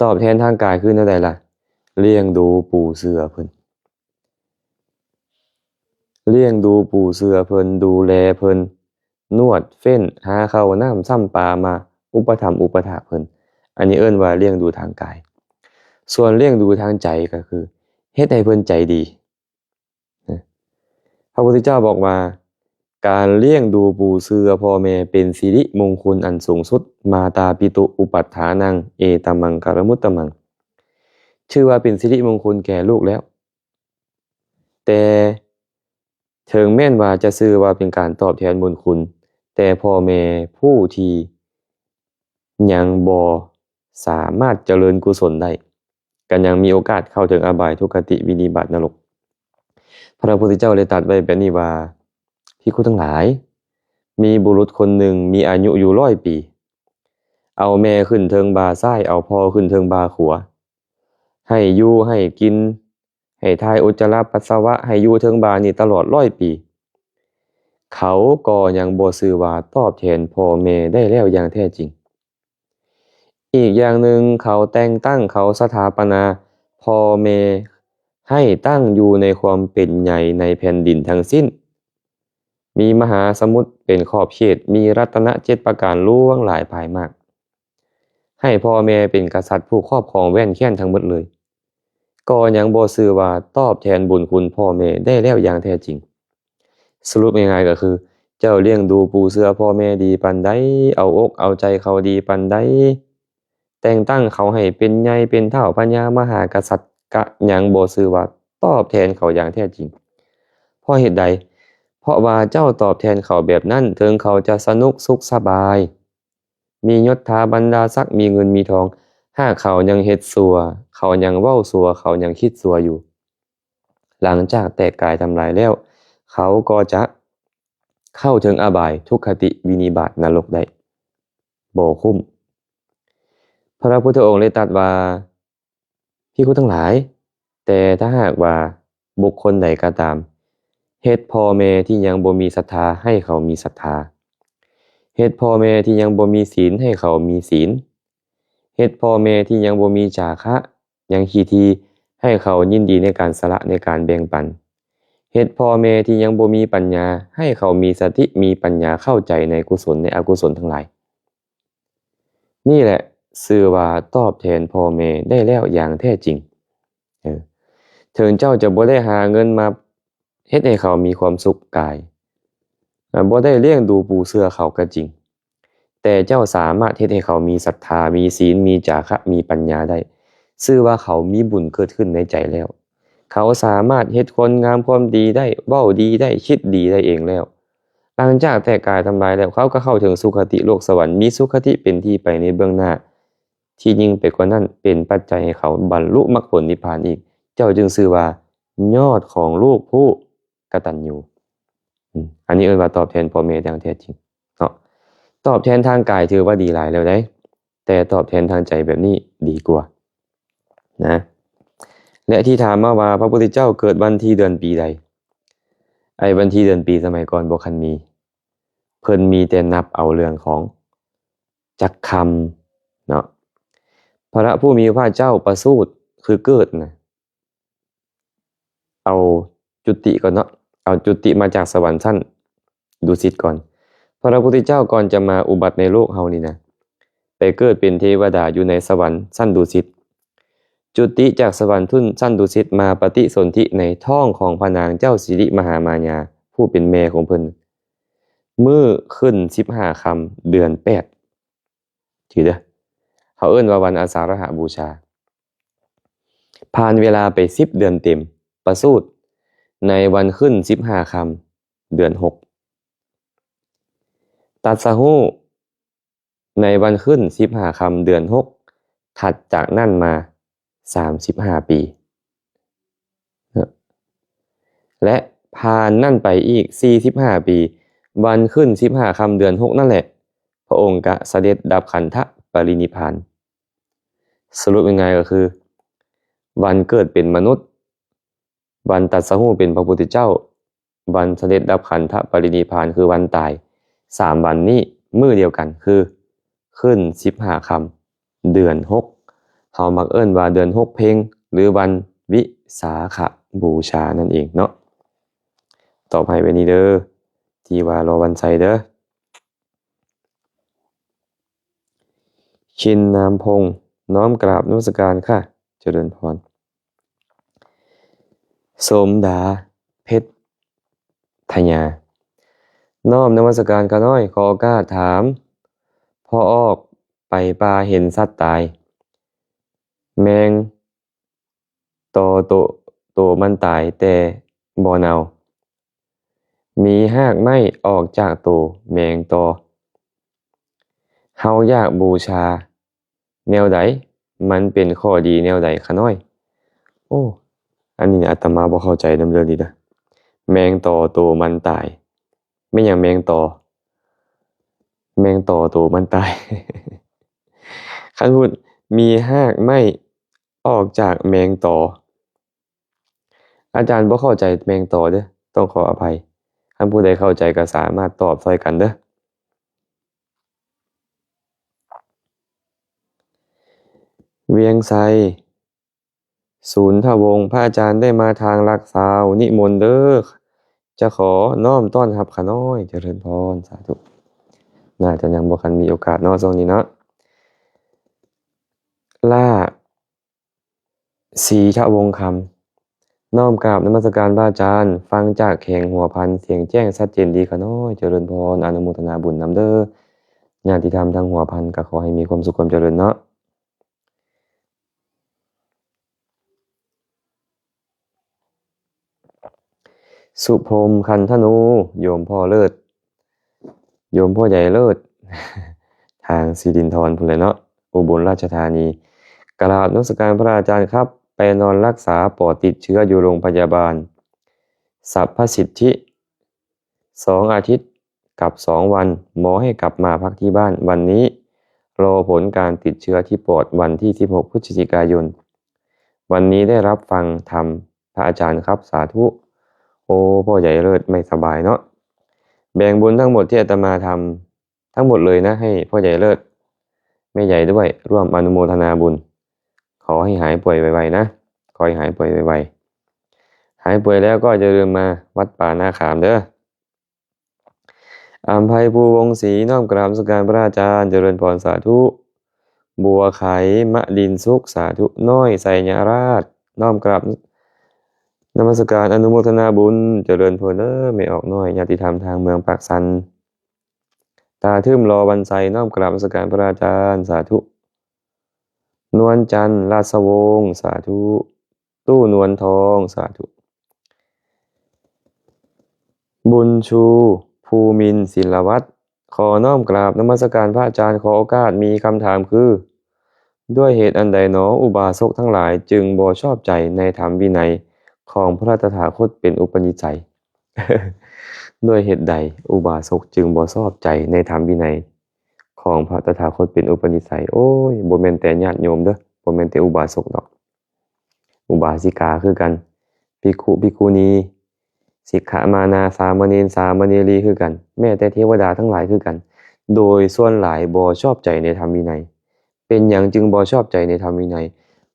ຕອບແທນທາງກາຍຄືແນວໃດລະ? ລ້ຽງດູປູເສືອເພິ່ນ, ລ້ຽງດູປູເສືອເພິ່ນ, ດູແລເພິ່ນ, ນວດເຟັ້ນ, ຫາເຂົ້ານ້ຳຊ້ຳປາມາ, ອຸປະຖຳອຸປະຖາກເພິ່ນ. ອັນນີ້ເອີ້ນວ່າລ້ຽງດູທາງກາຍ. ສ່ວນລ້ຽງດູທາງໃຈກໍຄື ເຮັດໃຫ້ເພິ່ນໃຈດີ. ພະພຸດທະເຈົ້າບອກວ່າ ການລ້ຽງດູປູເສືອພໍ່ແມ່ເປັນສິລິມົງຄຸນອັນສູງສຸດ, ມາຕາປິຕຸອຸປັດຖານັງ ເອຕະມັງກະລະມຸດຕະມັງ. ຖືວ່າເປັນສິລິມົງຄຸນແກ່ລູກແລ້ວ. ແຕ່ເຖິງແມ່ນວ່າຈະຊື່ວ່າເປັນການຕອບແທນບຸນຄຸນ, ແຕ່ພໍ່ແມ່ຜູ້ທີ່ຍັງບໍ່ສາມາດຈະເລີນກຸສົນໄດ້, ກໍຍັງມີໂອກາດເຂົ້າເຖິງອະບາຍ, ທຸກຄະຕິ, ວິນິບາດ, ນະລົກ. ພະພຸດທະເຈົ້າໄດ້ຕັດໄວ້ແບບນີ້ວ່າ, ພິກຂຸທັງຫຼາຍ, ມີບຸລຸດຄົນໜຶ່ງມີອາຍຸຢູ່ຮ້ອຍປີ, ເອົາແມ່ຂຶ້ນເທິງບ່າຊ້າຍ, ເອົາພໍ່ຂຶ້ນເທິງບ່າຂວາ, ໃຫ້ຢູ່ໃຫ້ກິນ, ໃຫ້ຖ່າຍອຸດຈະລະປັດສະວະ, ໃຫ້ຢູ່ເທິງບ່ານີ້ຕະຫຼອດຮ້ອຍປີ, ເຂົາກໍຍັງບໍ່ຊື່ວ່າຕອບແທນພໍ່ແມ່ໄດ້ແລ້ວຢ່າງແທ້ຈິງ. ອີກຢ່າງໜຶ່ງ, ເຂົາແຕ່ງຕັ້ງ, ເຂົາສະຖາປະນາພໍ່ແມ່ໃຫ້ຕັ້ງຢູ່ໃນຄວາມເປັນໃຫຍ່ໃນແຜ່ນດິນທັງສິ້ນ. ມີມະຫາສະໝຸດເປັນຂອບເຂດ, ມີລັດຕະນະເຈັດປະການຫຼວງຫຼາຍພາຍມາກ, ໃຫ້ພໍ່ແມ່ເປັນກະສັດຜູ້ຄອບຄອງແວ່ນແຄ້ນທັງໝົດເລີຍ, ກໍຍັງບໍ່ຊື່ວ່າຕອບແທນບຸນຄຸນພໍ່ແມ່ໄດ້ແລ້ວຢ່າງແທ້ຈິງ. ສະຫຼຸບງ່າຍໆກໍຄື ເຈົ້າລ້ຽງດູປູເສືອພໍ່ແມ່ດີປານໃດ, ເອົາອົກເອົາໃຈເຂົາດີປານໃດ, ແຕ່ງຕັ້ງເຂົາໃຫ້ເປັນໃຫຍ່ເປັນທ້າວພະຍາມະຫາກະສັດ, ກະຍັງບໍ່ຊື່ວ່າຕອບແທນເຂົາຢ່າງແທ້ຈິງ. ເພາະເຫດໃດ? ເພາະວ່າເຈົ້າຕອບແທນເຂົາແບບນັ້ນ, ເຖິງເຂົາຈະສະໜຸກສຸກສະບາຍ, ມີຍົດຖາບັນດາສັກ, ມີເງິນມີທອງ, ຫາກເຂົາຍັງເຮັດຊົ່ວ, ເຂົາຍັງເວົ້າຊົ່ວ, ເຂົາຍັງຄິດຊົ່ວຢູ່, ຫຼັງຈາກແຕກກາຍທຳລາຍແລ້ວ, ເຂົາກໍຈະເຂົ້າເຖິງອະບາຍ, ທຸກຄະຕິ, ວິນິບາດ, ນະລົກໄດ້. ບໍ່ຄຸ້ມ. ພະພຸດທະອົງໄດ້ຕັດວ່າ, ພິກຂຸທັງຫຼາຍ, ແຕ່ຖ້າຫາກວ່າບຸກຄົນໃດກໍຕາມ ເຮັດພໍ່ແມ່ທີ່ຍັງບໍ່ມີສັດທາໃຫ້ເຂົາມີສັດທາ, ເຮັດພໍ່ແມ່ທີ່ຍັງບໍ່ມີສິນໃຫ້ເຂົາມີສິນ, ເຮັດພໍ່ແມ່ທີ່ຍັງບໍ່ມີຈາຄະ, ຍັງຂີ້ຖີ່, ໃຫ້ເຂົາຍິນດີໃນການສະຫຼະ, ໃນການແບ່ງປັນ, ເຮັດພໍ່ແມ່ທີ່ຍັງບໍ່ມີປັນຍາ, ໃຫ້ເຂົາມີສະຕິ, ມີປັນຍາເຂົ້າໃຈໃນກຸສົນ, ໃນອະກຸສົນທັງຫຼາຍ. ນີ້ແຫຼະຊື່ວ່າຕອບແທນພໍ່ແມ່ໄດ້ແລ້ວຢ່າງແທ້ຈິງ. ເອີ ເຖິງເຈົ້າຈະບໍ່ໄດ້ຫາເງິນມາເຮັດໃຫ້ເຂົາມີຄວາມສຸກກາຍ, ບໍ່ໄດ້ລ້ຽງດູປູເສືອເຂົາກໍຈິງ, ແຕ່ເຈົ້າສາມາດເຮັດໃຫ້ເຂົາມີສັດທາ, ມີສິນ, ມີຈາຄະ, ມີປັນຍາໄດ້, ຊື່ວ່າເຂົາມີບຸນເກີດຂຶ້ນໃນໃຈແລ້ວ. ເຂົາສາມາດເຮັດຄຸນງາມຄວາມດີໄດ້, ເວົ້າດີໄດ້, ຄິດດີໄດ້ເອງແລ້ວ. ຫຼັງຈາກແຕກກາຍທຳລາຍແລ້ວ, ເຂົາກໍເຂົ້າເຖິງສຸຄະຕິໂລກສະຫວັນ, ມີສຸຄະຕິເປັນທີ່ໄປໃນເບື້ອງໜ້າ, ທີ່ຍິ່ງໄປກວ່ານັ້ນ, ເປັນປັດໄຈໃຫ້ເຂົາບັນລຸມັກຜົນນິບພານອີກ. ເຈົ້າຈຶ່ງຊື່ວ່າຍອດຂອງລູກຜູ້ກະຕັນຍູ. ອືມ ອັນນີ້ເອີ້ນວ່າຕອບແທນພໍ່ແມ່ຢ່າງແທ້ຈິງເນາະ. ຕອບແທນທາງກາຍຖືວ່າດີຫຼາຍແລ້ວໃດ໋, ແຕ່ຕອບແທນທາງໃຈແບບນີ້ດີກວ່ານະ. ແລະ ທີ່ຖາມມາວ່າ ພະພຸດທະເຈົ້າເກີດວັນທີເດືອນປີໃດ? ໄອ້ວັນທີເດືອນປີສະໄໝກ່ອນບໍ່ຄັນມີ, ເພິ່ນມີແຕ່ນັບເອົາເລື່ອງຂອງຈັກຄ່ຳເນາະ. ພະຜູ້ມີພະພາກເຈົ້າປະສູດ ຄືເກີດນະ, ເອົາຈຸຕິກ່ອນເນາະ, ເອົາຈຸຕິມາຈາກສະຫວັນຊັ້ນດຸສິດກ່ອນ. ພະພຸດທະເຈົ້າກ່ອນຈະມາອຸບັດໃນໂລກເຮົານີ້ນະ, ໄປເກີດເປັນເທວະດາຢູ່ໃນສະຫວັນຊັ້ນດຸສິດ. ຈຸຕິຈາກສະຫວັນທຶນຊັ້ນດຸສິດ ມາປະຕິສົນທິໃນທ້ອງຂອງພະນາງເຈົ້າສິລິມະຫາມາຍາ ຜູ້ເປັນແມ່ຂອງເພິ່ນ ມື້ຂຶ້ນສິບຫ້າຄ່ຳເດືອນແປດ. ຈື່ເດີ, ເຮົາເອີ້ນວ່າວັນອາສາລະຫະບູຊາ. ຜ່ານເວລາໄປສິບເດືອນເຕັມ, ປະສູດໃນວັນຂຶ້ນສິບຫ້າຄ່ຳເດືອນຫົກ. ຕັດສະຮູ້ໃນວັນຂຶ້ນສິບຫ້າຄ່ຳເດືອນຫົກ ຖັດຈາກນັ້ນມາສາມສິບຫ້າປີ. ແລະ ຜ່ານນັ້ນໄປອີກສີ່ສິບຫ້າປີ, ວັນຂຶ້ນສິບຫ້າຄ່ຳເດືອນຫົກນັ້ນແຫຼະ, ພະອົງກະສະເດັດດັບຂັນທະປະລິນິບພານ. ສະຫຼຸບງ່າຍໆກໍຄື ວັນເກີດເປັນມະນຸດ, ວັນຕັດສະຮູ້ເປັນພະພຸດທະເຈົ້າ, ວັນສະເດັດດັບຂັນທະປະລິນິບພານ ຄືວັນຕາຍ, ສາມວັນນີ້ມື້ດຽວກັນ ຄື ຂຶ້ນສິບຫ້າຄ່ຳເດືອນຫົກ, ເຮົາມັກເອີ້ນວ່າເດືອນຫົກເພັງ ຫຼື ວັນວິສາຂະບູຊານັ້ນເອງເນາະ. ຕອບໃຫ້ໄວ້ນີ້ເດີ ທີ່ວ່າລໍວັນໄຊເດີ. ຊິນນາມພົງ ນ້ອມກາບນະມັດສະການຄ່ະ ຈະເລີນພອນ. ສົມດາ ເພັດທະຍາ ນ້ອມນະມັດສະການຂ້ານ້ອຍ, ຂໍໂອກາດຖາມ, ພໍອອກໄປປ່າເຫັນສັດຕາຍ, ແມງຕໍ່ໂຕ ໂຕມັນຕາຍແຕ່ບໍ່ເນົ່າ, ມີຮາກໄມ້ອອກຈາກໂຕແມງຕໍ່, ເຮົາຢາກບູຊາ ແນວໃດ? ມັນເປັນຂໍ້ດີແນວໃດຂະນ້ອຍ? ໂອ້ ອັນນີ້ອາດຕະມາບໍ່ເຂົ້າໃຈນຳເລື່ອງນີ້ເດີ. ແມງຕໍ່ໂຕມັນຕາຍ. ແມ່ນຫຍັງແມງຕໍ່? ແມງຕໍ່ໂຕມັນຕາຍ. ຄັນພຸດ ມີຮາກໄມ້ອອກຈາກແມງຕໍ່. ອາຈານບໍ່ເຂົ້າໃຈແມງຕໍ່ເດີ, ຕ້ອງຂໍອະໄພ. ຄັນຜູ້ໃດເຂົ້າໃຈກໍສາມາດຕອບຊ່ອຍກັນເດີ. ວຽງໄຊ ສູນທະວົງ ພະອາຈານໄດ້ມາທາງຫຼັກຊາວ ນິມົນເດີ, ຈະຂໍນ້ອມຕ້ອນຮັບຂະນ້ອຍ. ຈະເລີນພອນ, ສາທຸ. ໜ້າຈະຍັງບໍ່ທັນມີໂອກາດເນາະ ຊ່ວງນີ້ເນາະ. ຫຼ້າ ສີທະວົງຄຳ ນ້ອມກາບນະມັດສະການພະອາຈານ, ຟັງຈາກແຂວງຫົວພັນ, ສຽງແຈ້ງຊັດເຈນດີຂະນ້ອຍ. ຈະເລີນພອນ, ອະນຸໂມທະນາບຸນນຳເດີ. ຍາດຕິທຳທາງຫົວພັນກໍຂໍໃຫ້ມີຄວາມສຸກຄວາມຈະເລີນເນາະ. ສຸພົມ ຄັນທະນູ ໂຍມພໍ່ເລີດ ໂຍມພໍ່ໃຫຍ່ເລີດ ທາງສີລິນທອນພຸ້ນແຫຼະເນາະ ອຸບົນລາຊະທານີ. ກະລາບນະມັດສະການພະອາຈານຄັບ, ໄປນອນຮັກສາປອດຕິດເຊື້ອຢູ່ໂຮງພະຍາບານສັບພະສິດທິ ສອງອາທິດກັບສອງວັນ, ໝໍໃຫ້ກັບມາພັກທີ່ບ້ານ. ວັນນີ້ລໍຜົນການຕິດເຊື້ອທີ່ປອດ ວັນທີສິບຫົກ ພຶສຈິກາຍົນ. ວັນນີ້ໄດ້ຮັບຟັງທຳພະອາຈານຄັບ, ສາທຸ. ໂອ້ ພໍ່ໃຫຍ່ເລີດໄມ່ສະບາຍເນາະ. ແບ່ງບຸນທັງໝົດທີ່ອາດຕະມາທຳ ທັງໝົດເລີຍນະ ໃຫ້ພໍ່ໃຫຍ່ເລີດ, ແມ່ໃຫຍ່ດ້ວຍ ຮ່ວມອະນຸໂມທະນາບຸນ. ຂໍໃຫ້ຫາຍປ່ວຍໄວໆນະ, ຂໍໃຫ້ຫາຍປ່ວຍໄວໆ. ຫາຍປ່ວຍແລ້ວກໍຢ່າລືມມາວັດປ່ານາຂາມເດີ. ອຳໄພພູວົງສີ ນ້ອມກາບນະມັດສະການພະອາຈານ, ຈະເລີນພອນ, ສາທຸ. ບົວໄຂ ມະລິນສຸກ, ສາທຸ. ນ້ອຍ ໄຊຍະລາດ ນ້ອມກາບ ນະມັດສະການ ອະນຸໂມທະນາບຸນ ຈະເລີນພອນເດີ ແມ່ອອກນ້ອຍ ຍາດຕິທຳທາງເມືອງປາກຊັນ ຕາທຶມ ລໍວັນໄຊ ນ້ອມກາບນະມັດສະການພະອາຈານ ສາທຸ. ນວນຈັນ ລາຊະວົງ ສາທຸ. ຕູ້ນວນທອງ ສາທຸ. ບຸນຊູ ພູມິນ ສິນລະວັດ ຂໍນ້ອມກາບນະມັດສະການພະອາຈານ ຂໍໂອກາດ ມີຄຳຖາມຄື ດ້ວຍເຫດອັນໃດໜໍ ອຸບາສົກທັງຫຼາຍຈຶ່ງບໍ່ຊອບໃຈໃນທຳວິໄນຂອງພະຕະຖາຄົດເປັນອຸປະນິໄສ? ດ້ວຍເຫດໃດອຸບາສົກຈຶ່ງບໍ່ຊອບໃຈໃນທຳວິໄນຂອງພະຕະຖາຄົດເປັນອຸປະນິໄສ? ໂອ້ຍ ບໍ່ແມ່ນແຕ່ຍາດໂຍມເດີ ບໍ່ແມ່ນແຕ່ອຸບາສົກດອກ. ອຸບາສິກາຄືກັນ, ພິກຂຸ ພິກຂຸນີ, ສິກຂະມານາ, ສາມະເນນ, ສາມະເນລີຄືກັນ, ແມ້ແຕ່ເທວະດາທັງຫຼາຍຄືກັນ, ໂດຍສ່ວນຫຼາຍບໍ່ຊອບໃຈໃນທຳວິໄນ. ເປັນຫຍັງຈຶ່ງບໍ່ຊອບໃຈໃນທຳວິໄນ?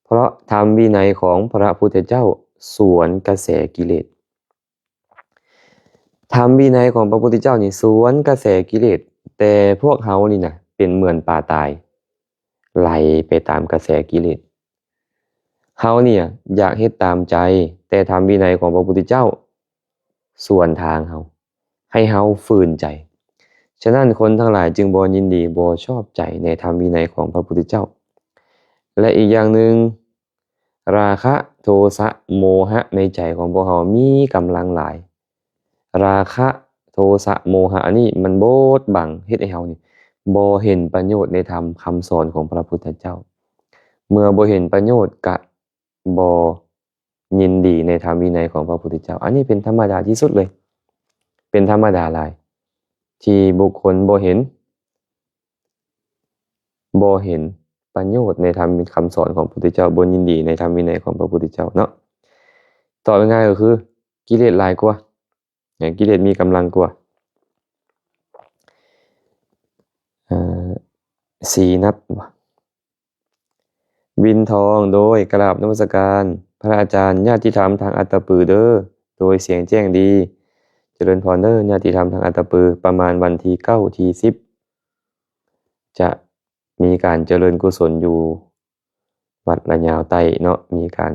ເພາະທຳວິໄນຂອງພະພຸດທະເຈົ້າສວນກະແສກິເລດ. ທຳວິໄນຂອງພະພຸດທະເຈົ້ານີ້ສວນກະແສກິເລດ, ແຕ່ພວກເຮົານີ້ນະ ເປັນເໝືອນປາຕາຍ ໄຫຼໄປຕາມກະແສກິເລດ. ເຮົານີ້ຢາກເຮັດຕາມໃຈ, ແຕ່ທຳວິໄນຂອງພະພຸດທະເຈົ້າສວນທາງເຮົາ, ໃຫ້ເຮົາຝືນໃຈ. ສະນັ້ນຄົນທັງຫຼາຍຈຶ່ງບໍ່ຍິນດີ, ບໍ່ຊອບໃຈໃນທຳວິໄນຂອງພະພຸດທະເຈົ້າ. ແລະ ອີກຢ່າງໜຶ່ງ, ລາຄະ ໂທສະ ໂມຫະ ໃນໃຈຂອງພວກເຮົາມີກຳລັງຫຼາຍ. ລາຄະ ໂທສະ ໂມຫະ ອັນນີ້ມັນບົດບັງ ເຮັດໃຫ້ເຮົານີ້ບໍ່ເຫັນປະໂຫຍດໃນທຳຄຳສອນຂອງພະພຸດທະເຈົ້າ. ເມື່ອບໍ່ເຫັນປະໂຫຍດ ກະບໍ່ຍິນດີໃນທຳວິໄນຂອງພະພຸດທະເຈົ້າ. ອັນນີ້ເປັນທຳມະດາທີ່ສຸດເລີຍ, ເປັນທຳມະດາຫຼາຍ ທີ່ບຸກຄົນບໍ່ເຫັນ ບໍ່ເຫັນປະໂຫຍດໃນທຳຄຳສອນຂອງພະພຸດທະເຈົ້າ, ບໍ່ຍິນດີໃນທຳວິໄນຂອງພະພຸດທະເຈົ້າເນາະ. ຕອບງ່າຍໆກໍຄື ກິເລດຫຼາຍກວ່າ, ກິເລດມີກຳລັງກວ່າ. ເອີ ສີນັດ ວິນທອງ ໂດຍກະລາບນະມັດສະການພະອາຈານ, ຍາດຕິທຳທາງອັດຕະປືເດີ ໂດຍສຽງແຈ້ງດີ. ຈະເລີນພອນເດີ ຍາດຕິທຳທາງອັດຕະປື. ປະມານວັນທີເກົ້າ ທີສິບ ຈະມີການຈະເລີນກຸສົນຢູ່ວັດລະຍາວໃຕ້ເນາະ, ມີການ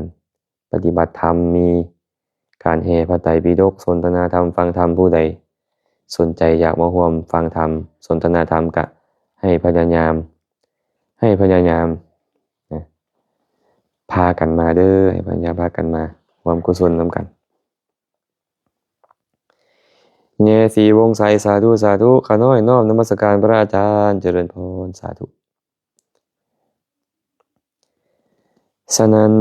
ປະຕິບັດທຳ, ມີການແຫ່ພະໄຕປິດົກ, ສົນທະນາທຳ, ຟັງທຳ. ຜູ້ໃດສົນໃຈຢາກມາຮ່ວມຟັງທຳ, ສົນທະນາທຳ ກະໃຫ້ພະຍາຍາມ, ໃຫ້ພະຍາຍາມ ນະ ພາກັນມາເດີ, ໃຫ້ພະຍາຍາມພາກັນມາຮ່ວມກຸສົນນຳກັນ. ແຍສີວົງໄຊ ສາທຸ ສາທຸ. ຂ້ານ້ອຍນ້ອມນະມັດສະການພະອາຈານ, ຈະເລີນພອນ, ສາທຸ. ສະນັ້ນ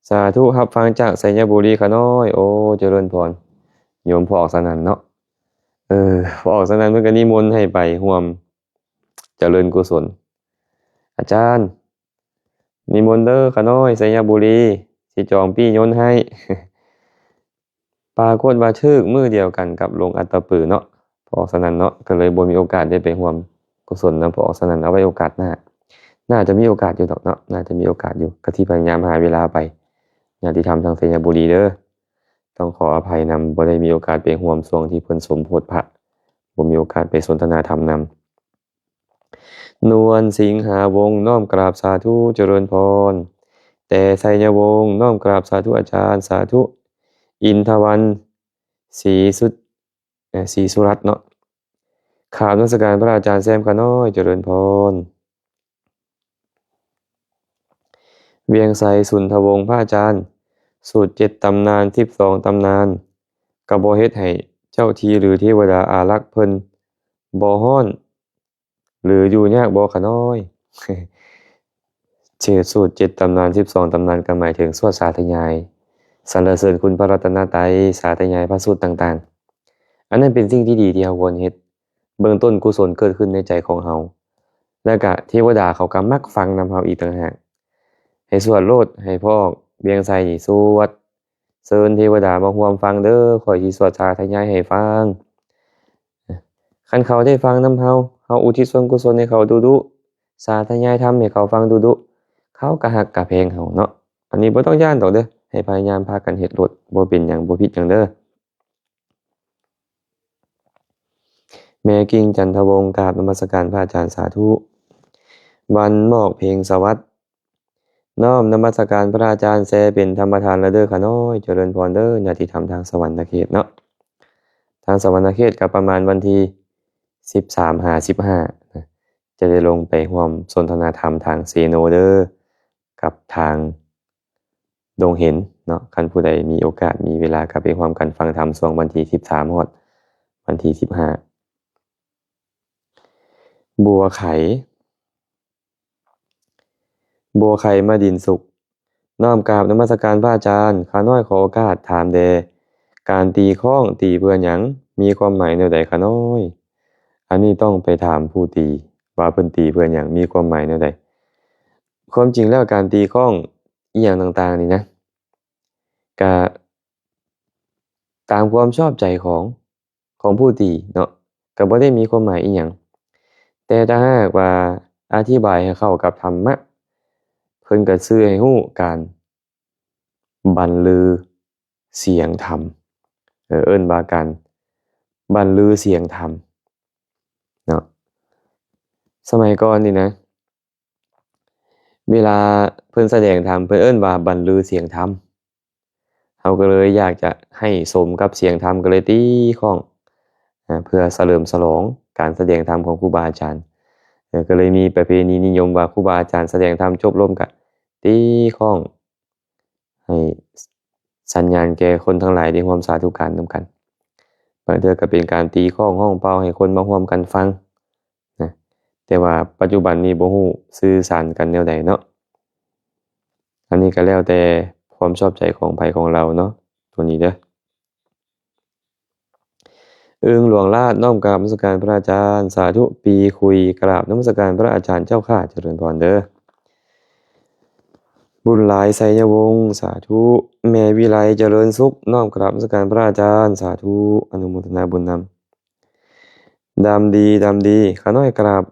ສາທຸ ຮັບຟັງຈາກໄຊຍະບູລີ ຂ້ານ້ອຍ. ໂອ້ ຈະເລີນພອນ ໂຍມພໍ່ອອກສະໜັນເນາະ. ເອີ ພໍ່ອອກສະໜັນເພິ່ນກໍນິມົນໃຫ້ໄປຮ່ວມຈະເລີນກຸສົນ. ອາຈານ ນິມົນເດີ ຂ້ານ້ອຍ ໄຊຍະບູລີ ຊິຈອງປີ້ຍົນໃຫ້. ປາກົດວ່າຖືກມື້ດຽວກັນກັບລົງອັດຕະປືເນາະ ພໍ່ອອກສະໜັນເນາະ, ກໍເລີຍບໍ່ມີໂອກາດໄດ້ໄປຮ່ວມກຸສົນນຳພໍ່ອອກສະໜັນ. ເອົາໄວ້ໂອກາດໜ້າ, ໜ້າຈະມີໂອກາດຢູ່ດອກເນາະ, ໜ້າຈະມີໂອກາດຢູ່, ກະຊິພະຍາຍາມຫາເວລາໄປ. ຍາດຕິທຳທາງໄຊຍະບູລີເດີ, ຕ້ອງຂໍອະໄພນຳ, ບໍ່ໄດ້ມີໂອກາດໄປຮ່ວມຊ່ວງທີ່ເພິ່ນສົມໂພດພະ, ບໍ່ມີໂອກາດໄປສົນທະນາທຳນຳ. ນວນສິງຫາວົງ ນ້ອມກາບສາທຸ ຈະເລີນພອນ. ແຕ່ໄຊຍະວົງ ນ້ອມກາບສາທຸອາຈານ ສາທຸ. ອິນທະວັນ ສີສຸດ ເອີ ສີສຸລັດເນາະ, ກາບນະມັດສະການພະອາຈານແຊມຂ້ານ້ອຍ ຈະເລີນພອນ. ວຽງໄຊ ສຸນທະວົງ ພະອາຈານ ສູດເຈັດຕຳນານ ສິບສອງຕຳນານ ກະບໍ່ເຮັດໃຫ້ເຈົ້າທີ່ ຫຼື ເທວະດາອາລັກເພິ່ນບໍ່ຮ້ອນ ຫຼື ຢູ່ຍາກບໍ່ຂະນ້ອຍ? ເສດສູດເຈັດຕຳນານ ສິບສອງຕຳນານ ກໍໝາຍເຖິງສວດສາທະຍາຍ ສັນລະເສີນຄຸນພະລັດຕະນະໄຕ, ສາທະຍາຍພະສູດຕ່າງໆ. ອັນນັ້ນເປັນສິ່ງທີ່ດີທີ່ເຮົາຄວນເຮັດ. ເບື້ອງຕົ້ນກຸສົນເກີດຂຶ້ນໃນໃຈຂອງເຮົາ, ແລ້ວກະເທວະດາເຂົາກໍມັກຟັງນຳເຮົາອີກຕ່າງຫາກ. ໃຫ້ສວດໂລດ, ໃຫ້ພວກວຽງໄຊນີ້ສວດ, ເຊີນເທວະດາມາຮ່ວມຟັງເດີ, ຂ້ອຍຊິສວດສາທະຍາຍໃຫ້ຟັງ. ຄັນເຂົາໄດ້ຟັງນຳເຮົາ, ເຮົາອຸທິດສ່ວນກຸສົນໃຫ້ເຂົາດຸໆ, ສາທະຍາຍທຳໃຫ້ເຂົາຟັງດຸໆ, ເຂົາກໍຮັກກໍແພງເຮົາເນາະ. ອັນນີ້ບໍ່ຕ້ອງຢ້ານດອກເດີ, ໃຫ້ພະຍາຍາມພາກັນເຮັດໂລດ, ບໍ່ເປັນຫຍັງ, ບໍ່ຜິດຫຍັງເດີ. ແມ່ກິ່ງຈັນທະວົງ ກາບນະມັດສະການພະອາຈານ ສາທຸ. ວັນໝອກເພັງສະຫວັດ ນ້ອມນະມັດສະການພະອາຈານແຊເປັນທຳປະທານລະເດີຂ້ານ້ອຍ. ຈະເລີນພອນເດີ ຍາດຕິທຳທາງສະຫວັນນະເຂດເນາະ. ທາງສະຫວັນນະເຂດກໍປະມານວັນທີສິບສາມຫາສິບຫ້ານະ ຈະໄດ້ລົງໄປຮ່ວມສົນທະນາທຳທາງເຊໂນເດີ ກັບທາງດົງເຫັນເນາະ. ຄັນຜູ້ໃດມີໂອກາດມີເວລາກໍໄປຮ່ວມກັນຟັງທຳຊ່ວງວັນທີສິບສາມຮອດວັນທີສິບຫ້າ. ບົວໄຂ ບົວໄຂມາດິນສຸກ. ນ້ອມກາບນະມັດສະການພະອາຈານ, ຂ້ານ້ອຍຂໍໂອກາດຖາມແດ່, ການຕີຄ້ອງຕີເພື່ອຫຍັງ? ມີຄວາມໝາຍແນວໃດຂ້ານ້ອຍ? ອັນນີ້ຕ້ອງໄປຖາມຜູ້ຕີວ່າເພິ່ນຕີເພື່ອຫຍັງ, ມີຄວາມໝາຍແນວໃດ. ຄວາມຈິງແລ້ວການຕີຄ້ອງອີ່ຫຍັງຕ່າງໆນີ້ນະ ກະຕາມຄວາມຊອບໃຈຂອງ ຂອງຜູ້ຕີເນາະ ກໍບໍ່ໄດ້ມີຄວາມໝາຍອີ່ຫຍັງ. ແຕ່ຖ້າຫາກວ່າອະທິບາຍໃຫ້ເຂົ້າກັບທຳມະ ເພິ່ນກໍຊື່ໃຫ້ຮູ້ການບັນລືສຽງທຳ ເອີ້ນວ່າການບັນລືສຽງທຳເນາະ. ສະໄໝກ່ອນນີ້ນະ ເວລາເພິ່ນສະແດງທຳ ເພິ່ນເອີ້ນວ່າບັນລືສຽງທຳ. ເຮົາກໍເລີຍຢາກຈະໃຫ້ສົມກັບສຽງທຳ ກໍເລີຍຕີຄ້ອງ ອາ ເພື່ອສະເຫຼີມສະຫຼອງການສະແດງທຳຂອງຄູບາອາຈານ. ເອີ ກໍເລີຍມີປະເພນີນິຍົມວ່າ ຄູບາອາຈານສະແດງທຳຈົບລົງ ກະຕີຄ້ອງໃຫ້ສັນຍານແກ່ຄົນທັງຫຼາຍໄດ້ຮ່ວມສາທຸການນຳກັນ. ບາງເທື່ອກໍເປັນການຕີຄ້ອງຮ້ອງເປົ່າໃຫ້ຄົນມາຮ່ວມກັນຟັງ. ນະ ແຕ່ວ່າປັດຈຸບັນນີ້ບໍ່ຮູ້ສື່ສານກັນແນວໃດເນາະ. ອັນນີ້ກໍແລ້ວແຕ່ຄວາມຊອບໃຈຂອງໃຜຂອງລາວເນາະ ຕົວນີ້ເດີ. ອຶ່ງຫຼວງລາດ ນ້ອມກາບນະມັດສະການພະອາຈານ ສາທຸ. ປີຄຸຍ ກາບນະມັດສະການພະອາຈານເຈົ້າຂ້າ ຈະເລີນພອນເດີ. ບຸນຫຼາຍ ໄຊຍະວົງ ສາທຸ. ແມ່ວິໄລ ຈະເລີນສຸກ ນ້ອມກາບນະມັດສະການພະອາຈານ ສາທຸ ອະນຸໂມທະນາບຸນນຳ. ດຳດີ ດຳດີ ຂ້ານ້ອຍກາບ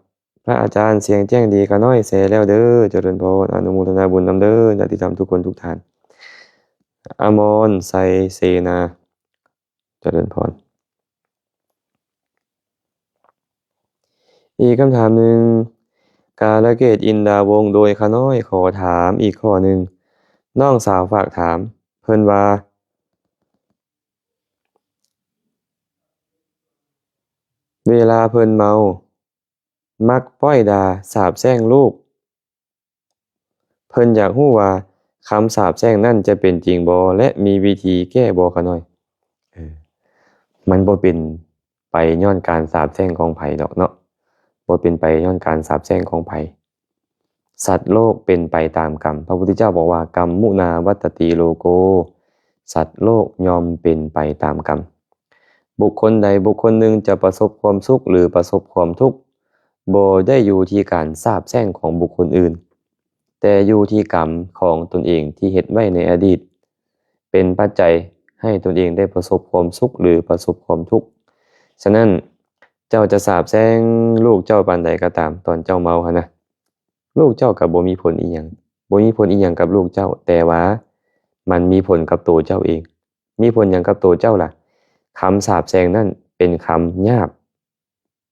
ພະອາຈານ ສຽງແຈ້ງດີ ຂ້ານ້ອຍແຊແລ້ວເດີ ຈະເລີນພອນ ອະນຸໂມທະນາບຸນນຳເດີ ຍາດຕິທຳທຸກຄົນທຸກທ່ານ. ອາມອນ ໄຊເສນາ ຈະເລີນພອນ. ອີກຄຳຖາມໜຶ່ງ ກາລະເກດ ອິນດາວົງ ໂດຍຂ້ານ້ອຍຂໍຖາມອີກຂໍ້ໜຶ່ງ ນ້ອງສາວຝາກຖາມ ເພິ່ນວ່າ ເວລາເພິ່ນເມົາ ມັກປ້ອຍດ່າສາບແຊ່ງລູກ ເພິ່ນຢາກຮູ້ວ່າຄຳສາບແຊ່ງນັ້ນຈະເປັນຈິງບໍ່ ແລະ ມີວິທີແກ້ບໍ່ຂະນ້ອຍ? ເອີ ມັນບໍ່ເປັນໄປຍ້ອນການສາບແຊ່ງຂອງໃຜດອກເນາະ, ບໍ່ເປັນໄປຍ້ອນການສາບແຊ່ງຂອງໃຜ. ສັດໂລກເປັນໄປຕາມກຳ. ພະພຸດທະເຈົ້າບອກວ່າ ກຳມຸນາວັດຕະຕິໂລໂກ ສັດໂລກຍ່ອມເປັນໄປຕາມກຳ. ບຸກຄົນໃດບຸກຄົນໜຶ່ງຈະປະສົບຄວາມສຸກ ຫຼື ປະສົບຄວາມທຸກ ບໍ່ໄດ້ຢູ່ທີ່ການສາບແຊ່ງຂອງບຸກຄົນອື່ນ, ແຕ່ຢູ່ທີ່ກຳຂອງຕົນເອງທີ່ເຮັດໄວ້ໃນອະດີດ ເປັນປັດໄຈໃຫ້ຕົນເອງໄດ້ປະສົບຄວາມສຸກ ຫຼື ປະສົບຄວາມທຸກ. ສະນັ້ນ ເຈົ້າຈະສາບແຊ່ງລູກເຈົ້າປານໃດກໍຕາມ ຕອນເຈົ້າເມົາຫັ້ນນະ, ລູກເຈົ້າກໍບໍ່ມີຜົນອີ່ຫຍັງ, ບໍ່ມີຜົນອີ່ຫຍັງກັບລູກເຈົ້າ, ແຕ່ວ່າມັນມີຜົນກັບໂຕເຈົ້າເອງ. ມີຜົນຫຍັງກັບໂຕເຈົ້າລະ? ຄຳສາບແຊ່ງນັ້ນເປັນຄຳຫຍາບ,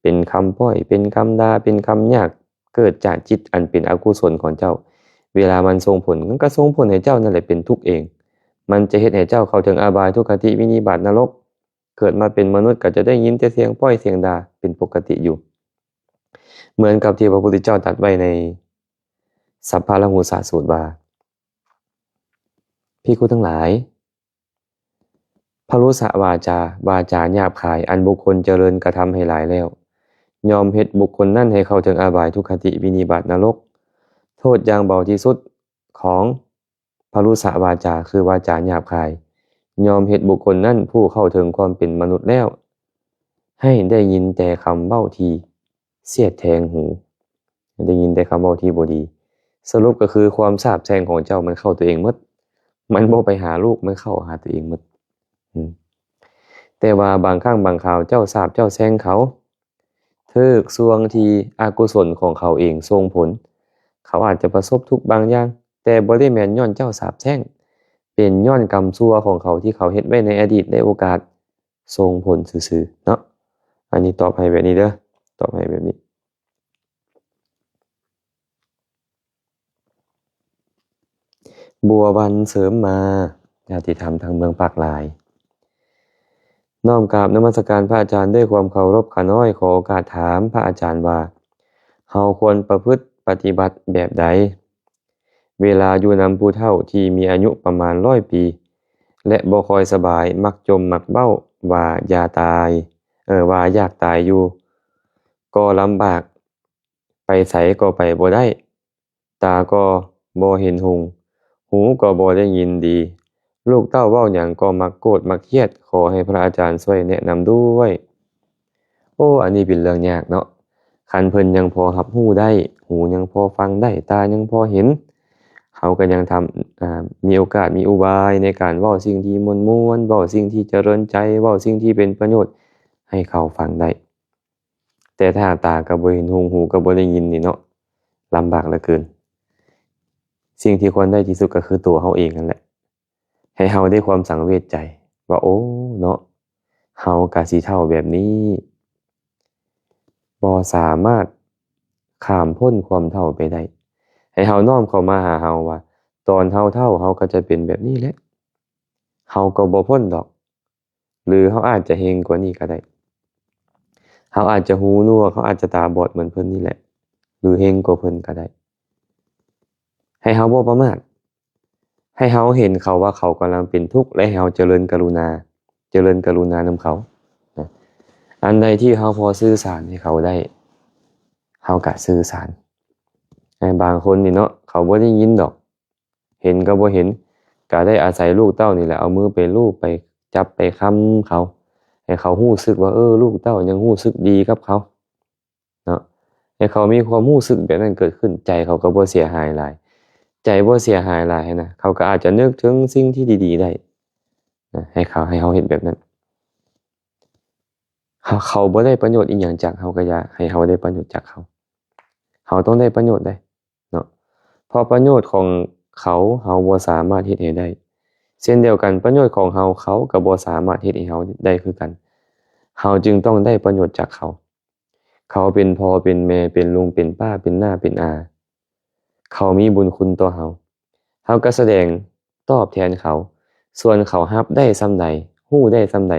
ເປັນຄຳປ້ອຍ, ເປັນຄຳດ່າ, ເປັນຄຳຫຍາບ, ເກີດຈາກຈິດອັນເປັນອະກຸສົນຂອງເຈົ້າ. ເວລາມັນສົ່ງຜົນ, ມັນກໍສົ່ງຜົນໃຫ້ເຈົ້ານັ້ນແຫຼະເປັນທຸກເອງ. ມັນຈະເຮັດໃຫ້ເຈົ້າເຂົ້າເຖິງອະບາຍ, ທຸກຄະຕິ, ວິນິບາດ, ນະລົກ. ເກີດມາເປັນມະນຸດກໍຈະໄດ້ຍິນແຕ່ສຽງປ້ອຍສຽງດ່າເປັນປົກກະຕິຢູ່. ເໝືອນກັບທີ່ພະພຸດທະເຈົ້າຕັດໄວ້ໃນສັບພະລະຫູສະສູດວ່າ, ພິກຂຸທັງຫຼາຍ, ພະລຸສະວາຈາ, ວາຈາຫຍາບຄາຍ ອັນບຸກຄົນຈະເລີນກະທຳໃຫ້ຫຼາຍແລ້ວ, ຍ່ອມເຮັດບຸກຄົນນັ້ນໃຫ້ເຂົ້າເຖິງອະບາຍ, ທຸກຄະຕິ, ວິນິບາດ, ນະລົກ. ໂທດຢ່າງເບົາທີ່ສຸດຂອງ ພະລຸສະວາຈາ ຄືວາຈາຫຍາບຄາຍ ຍ່ອມເຮັດບຸກຄົນນັ້ນຜູ້ເຂົ້າເຖິງຄວາມເປັນມະນຸດແລ້ວ ໃຫ້ໄດ້ຍິນແຕ່ຄຳເວົ້າທີ່ສຽດແທງຫູ, ໄດ້ຍິນແຕ່ຄຳເວົ້າທີ່ບໍ່ດີ. ສະຫຼຸບກໍຄືຄວາມສາບແຊ່ງຂອງເຈົ້າມັນເຂົ້າຕົວເອງໝົດ, ມັນບໍ່ໄປຫາລູກ, ມັນເຂົ້າຫາຕົວເອງໝົດ. ອືມ ແຕ່ວ່າບາງຄັ້ງບາງຄາວເຈົ້າສາບເຈົ້າແຊ່ງເຂົາ, ຖືກຊ່ວງທີ່ອະກຸສົນຂອງເຂົາເອງສົ່ງຜົນ, ເຂົາອາດຈະປະສົບທຸກບາງຢ່າງ, ແຕ່ບໍ່ໄດ້ແມ່ນຍ້ອນເຈົ້າສາບແຊ່ງ, ເປັນຍ້ອນກຳຊົ່ວຂອງເຂົາທີ່ເຂົາເຮັດໄວ້ໃນອະດີດໄດ້ໂອກາດສົ່ງຜົນຊື່ໆເນາະ. ອັນນີ້ຕອບໃຫ້ແບບນີ້ເດີ, ຕອບໃຫ້ແບບນີ້. ອ ບົວວັນ ເສີມມາ ຍາດຕິທຳທາງເມືອງປາກລາຍ. ນ້ອມກາບນະມັດສະການພະອາຈານດ້ວຍຄວາມເຄົາລົບ. ຂ້ານ້ອຍຂໍໂອກາດຖາມພະອາຈານວ່າ ເຮົາຄວນປະພຶດປະຕິບັດແບບໃດ ເວລາຢູ່ນຳຜູ້ເຖົ້າທີ່ມີອາຍຸປະມານຮ້ອຍປີ ແລະ ບໍ່ຄ່ອຍສະບາຍ ມັກຈົ່ມມັກເວົ້າວ່າຢ່າຕາຍ ເອີ ວ່າຢາກຕາຍຢູ່ ກໍລຳບາກ ໄປໃສກໍໄປບໍ່ໄດ້ ຕາກໍບໍ່ເຫັນຮຸ່ງ ຫູກໍບໍ່ໄດ້ຍິນດີ ລູກເຕົ້າເວົ້າຫຍັງກໍມັກໂກດມັກຄຽດ ຂໍໃຫ້ພະອາຈານຊ່ວຍແນະນຳດ້ວຍ. ໂອ້ ອັນນີ້ເປັນເລື່ອງຍາກເນາະ ຄັນເພິ່ນຍັງພໍຮັບຮູ້ໄດ້ ຫູຍັງພໍຟັງໄດ້ ຕາຍັງພໍເຫັນ ເຮົາກໍຍັງທຳ ອາ ມີໂອກາດ ມີອຸບາຍໃນການເວົ້າສິ່ງທີ່ມ່ວນໆ ເວົ້າສິ່ງທີ່ຈະເລີນໃຈ ເວົ້າສິ່ງທີ່ເປັນປະໂຫຍດໃຫ້ເຂົາຟັງໄດ້. ແຕ່ຖ້າຕາກໍບໍ່ເຫັນຮຸ່ງ ຫູກໍບໍ່ໄດ້ຍິນນີ້ເນາະ ລຳບາກເຫຼືອເກີນ. ສິ່ງທີ່ຄວນໄດ້ທີ່ສຸດກໍຄືຕົວເຮົາເອງນັ້ນແຫຼະ ໃຫ້ເຮົາໄດ້ຄວາມສັງເວດໃຈວ່າ ໂອ້ ເນາະ ເຮົາກະຊິເຖົ້າແບບນີ້ ບໍ່ສາມາດຂ້າມພົ້ນຄວາມເຖົ້າໄປໄດ້. ໃຫ້ເຮົານ້ອມເຂົ້າມາຫາເຮົາວ່າ ຕອນເຮົາເຖົ້າ ເຮົາກໍຈະເປັນແບບນີ້ແຫຼະ ເຮົາກໍບໍ່ພົ້ນດອກ ຫຼື ເຮົາອາດຈະເຮງກວ່ານີ້ກໍໄດ້ ເຮົາອາດຈະຫູໜວກ ເຮົາອາດຈະຕາບອດເໝືອນເພິ່ນນີ້ແຫຼະ ຫຼື ເຮງກວ່າເພິ່ນກໍໄດ້. ໃຫ້ເຮົາບໍ່ປະໝາດ ໃຫ້ເຮົາເຫັນເຂົາວ່າເຂົາກຳລັງເປັນທຸກ ແລະ ໃຫ້ເຮົາຈະເລີນກະລຸນາ ຈະເລີນກະລຸນານຳເຂົານະ. ອັນໃດທີ່ເຮົາພໍສື່ສານໃຫ້ເຂົາໄດ້ ເຮົາກະສື່ສານ. ໃຫ້ບາງຄົນນີ້ເນາະ ເຂົາບໍ່ໄດ້ຍິນດອກ ເຫັນກໍບໍ່ເຫັນ ກໍໄດ້ອາໄສລູກເຕົ້ານີ້ແຫຼະ ເອົາມືໄປລູບ ໄປຈັບ ໄປຄຳເຂົາ ໃຫ້ເຂົາຮູ້ສຶກວ່າ ເອີ ລູກເຕົ້າຍັງຮູ້ສຶກດີກັບເຂົາເນາະ ໃຫ້ເຂົາມີຄວາມຮູ້ສຶກແບບນັ້ນເກີດຂຶ້ນ ໃຈເຂົາກໍບໍ່ເສຍຫາຍຫຼາຍ. ໃຈບໍ່ເສຍຫາຍຫຼາຍນະ ເຂົາກໍອາດຈະນຶກເຖິງສິ່ງທີ່ດີໆໄດ້ນະ ໃຫ້ເຂົາ ໃຫ້ເຮົາເຮັດແບບນັ້ນ. ເຂົາ ເຂົາບໍ່ໄດ້ປະໂຫຍດອີ່ຫຍັງຈາກເຮົາ ກໍຢ່າໃຫ້ເຮົາໄດ້ປະໂຫຍດຈາກເຂົາ ເຮົາຕ້ອງໄດ້ປະໂຫຍດໄດ໋ ເນາະ ເພາະປະໂຫຍດຂອງເຂົາ ເຮົາບໍ່ສາມາດເຮັດໃຫ້ໄດ້ ເຊັ່ນດຽວກັນ ປະໂຫຍດຂອງເຮົາ ເຂົາກໍບໍ່ສາມາດເຮັດໃຫ້ເຮົາໄດ້ຄືກັນ. ເຮົາຈຶ່ງຕ້ອງໄດ້ປະໂຫຍດຈາກເຂົາ. ເຂົາເປັນພໍ່ເປັນແມ່ ເປັນລຸງເປັນປ້າ ເປັນນ້າເປັນອາ ເຂົາມີບຸນຄຸນຕໍ່ເຮົາ ເຮົາກໍສະແດງຕອບແທນເຂົາ. ສ່ວນເຂົາຮັບໄດ້ສ່ຳໃດ ຮູ້ໄດ້ສ່ຳໃດ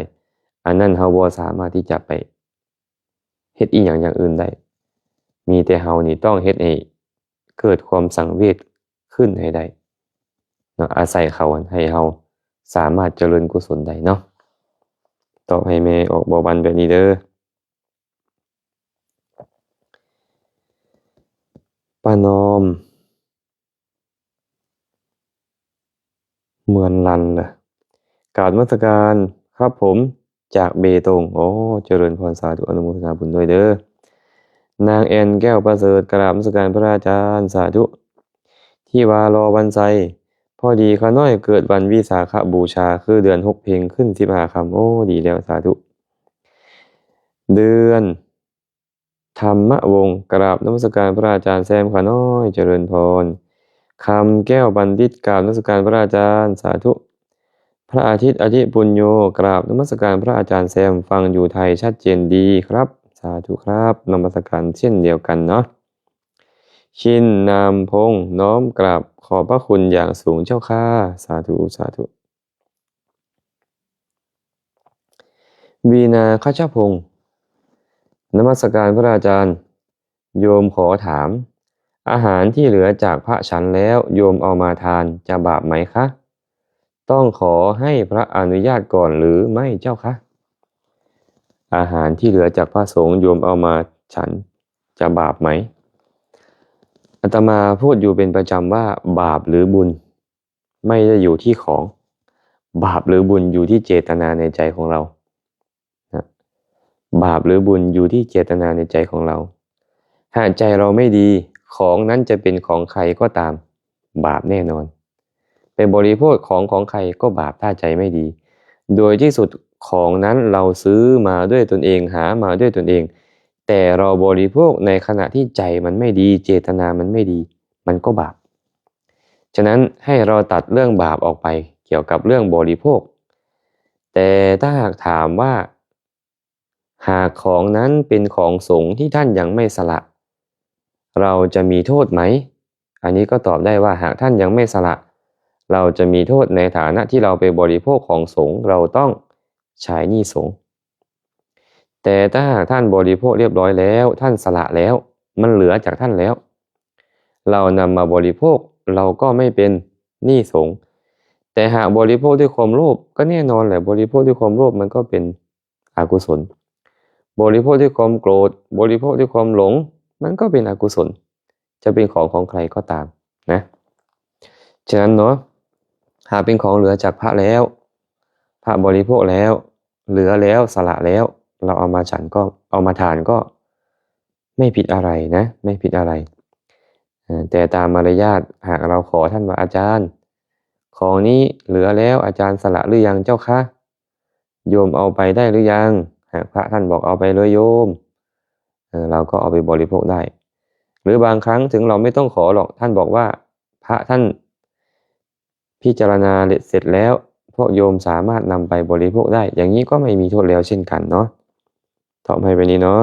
ອັນນັ້ນເຮົາບໍ່ສາມາດທີ່ຈະໄປ ເຮັດອີ່ຫຍັງຢ່າງອື່ນໄດ້ ມີແຕ່ເຮົານີ້ຕ້ອງເຮັດໃຫ້ເກີດຄວາມສັງເວດຂຶ້ນໃຫ້ໄດ້ເນາະ ອາໄສເຂົາໃຫ້ເຮົາສາມາດຈະເລີນກຸສົນໄດ້ເນາະ. ຕອບໃຫ້ແມ່ອອກບໍ່ບັນແບບນີ້ເດີ ປ້ານ້ອມ. ເໝືອນລັນລະ ກາບນະມັດສະການຄັບຜົມ ຈາກເບຕົງ. ໂອ້ ຈະເລີນພອນ ສາທຸ ອະນຸໂມທະນາບຸນດ້ວຍເດີ. ນາງແອນ ແກ້ວປະເສີດ ກະລາບນະມັດສະການພະອາຈານ ສາທຸ. ທີ່ວ່າລໍວັນໄຊ ພໍດີຂ້ານ້ອຍເກີດວັນວິສາຂະບູຊາ ຄືເດືອນຫົກເພັງຂຶ້ນສິບຫ້າຄ່ຳ. ໂອ້ ດີແລ້ວ ສາທຸ. ເດືອນ ທຳມະວົງ ກະລາບນະມັດສະການພະອາຈານແຊມຂ້ານ້ອຍ ຈະເລີນພອນ. ຄຳແກ້ວບັນດິດ ກາບນະມັດສະການພະອາຈານ ສາທຸ. ພະອາທິດ ອະທິປຸນໂຍ ກະລາບນະມັດສະການພະອາຈານແຊມ ຟັງຢູ່ໄທຊັດເຈນດີຄັບ ສາທຸຄັບ ນະມັດສະການເຊັ່ນດຽວກັນເນາະ. ຊິນ ນາມພົງ ນ້ອມກາບຂອບພະຄຸນຢ່າງສູງເຈົ້າຂ້າ ສາທຸ ສາທຸ. ວີນາ ຄັດຊະພົງ ນະມັດສະການພະອາຈານ. ໂຍມຂໍຖາມ ອາຫານທີ່ເຫຼືອຈາກພະສັນແລ້ວ ໂຍມເອົາມາທານຈະບາບໄໝຄະ? ຕ້ອງຂໍໃຫ້ພະອະນຸຍາດກ່ອນຫຼືໄໝເຈົ້າຄະ? ອາຫານທີ່ເຫຼືອຈາກພະສົງ ໂຍມເອົາມາສັນຈະບາບໄໝ? ອາດຕະມາພູດຢູ່ເປັນປະຈຳວ່າ ບາບຫຼືບຸນ ໄມ່ໄດ້ຢູ່ທີ່ຂອງ ບາບຫຼືບຸນຢູ່ທີ່ເຈດຕະນາໃນໃຈຂອງເຮົານະ. ບາບຫຼືບຸນຢູ່ທີ່ເຈດຕະນາໃນໃຈຂອງເຮົາ. ຫາກໃຈເຮົາໄມ່ດີ ຂອງນັ້ນຈະເປັນຂອງໃຄກໍຕາມ ບາບແນ່ນອນ. ໄປບໍລິໂພກຂອງຂອງໃຄກໍບາບ ຖ້າໃຈໄມ່ດີ. ໂດຍທີ່ສຸດຂອງນັ້ນເຮົາຊື້ມາດ້ວຍຕົນເອງ ຫາມາດ້ວຍຕົນເອງ ແຕ່ເຮົາບໍລິໂພກໃນຂະນະທີ່ໃຈມັນໄມ່ດີ ເຈດຕະນາມັນໄມ່ດີ ມັນກໍບາບ. ສະນັ້ນໃຫ້ເຮົາຕັດເລື່ອງບາບອອກໄປ ກ່ຽວກັບເລື່ອງບໍລິໂພກ. ແຕ່ຖ້າຫາກຖາມວ່າ ຫາກຂອງນັ້ນເປັນຂອງສົງທີ່ທ່ານຍັງໄມ່ສະຫຼະ ເຮົາຈະມີໂທດໄໝ? ອັນນີ້ກໍຕອບໄດ້ວ່າ ຫາກທ່ານຍັງໄມ່ສະຫຼະ เราจะมีโทษในฐานะที่เราไปบริโภคของสงฆ์ เราต้องใช้หนี้สงฆ์ แต่ถ้าหากท่านบริโภคเรียบร้อยแล้ว ท่านสละแล้ว มันเหลือจากท่านแล้ว เรานำมาบริโภค เราก็ไม่เป็นหนี้สงฆ์ แต่หากบริโภคด้วยความโลภ ก็แน่นอนแหละ บริโภคด้วยความโลภมันก็เป็นอกุศล บริโภคด้วยความโกรธ บริโภคด้วยความหลง มันก็เป็นอกุศล จะเป็นของของใครก็ตามนะ ฉะนั้นเนาะ หากเป็นของเหลือจากพระแล้ว พระบริโภคแล้ว เหลือแล้ว สละแล้ว เราเอามาฉันก็ เอามาทานก็ไม่ผิดอะไรนะ ไม่ผิดอะไร เอ่อ แต่ตามมารยาท หากเราขอท่านว่า "อาจารย์ ของนี้เหลือแล้ว อาจารย์สละหรือยังเจ้าคะ โยมเอาไปได้หรือยัง" หากพระท่านบอก "เอาไปเลยโยม" เอ่อ เราก็เอาไปบริโภคได้ หรือบางครั้งถึงเราไม่ต้องขอหรอก ท่านบอกว่า พระท่านพิจารณาเสร็จแล้ว พวกโยมสามารถนำไปบริโภคได้ อย่างนี้ก็ไม่มีโทษแล้วเช่นกันเนาะ ตอบให้ไปนี้เนาะ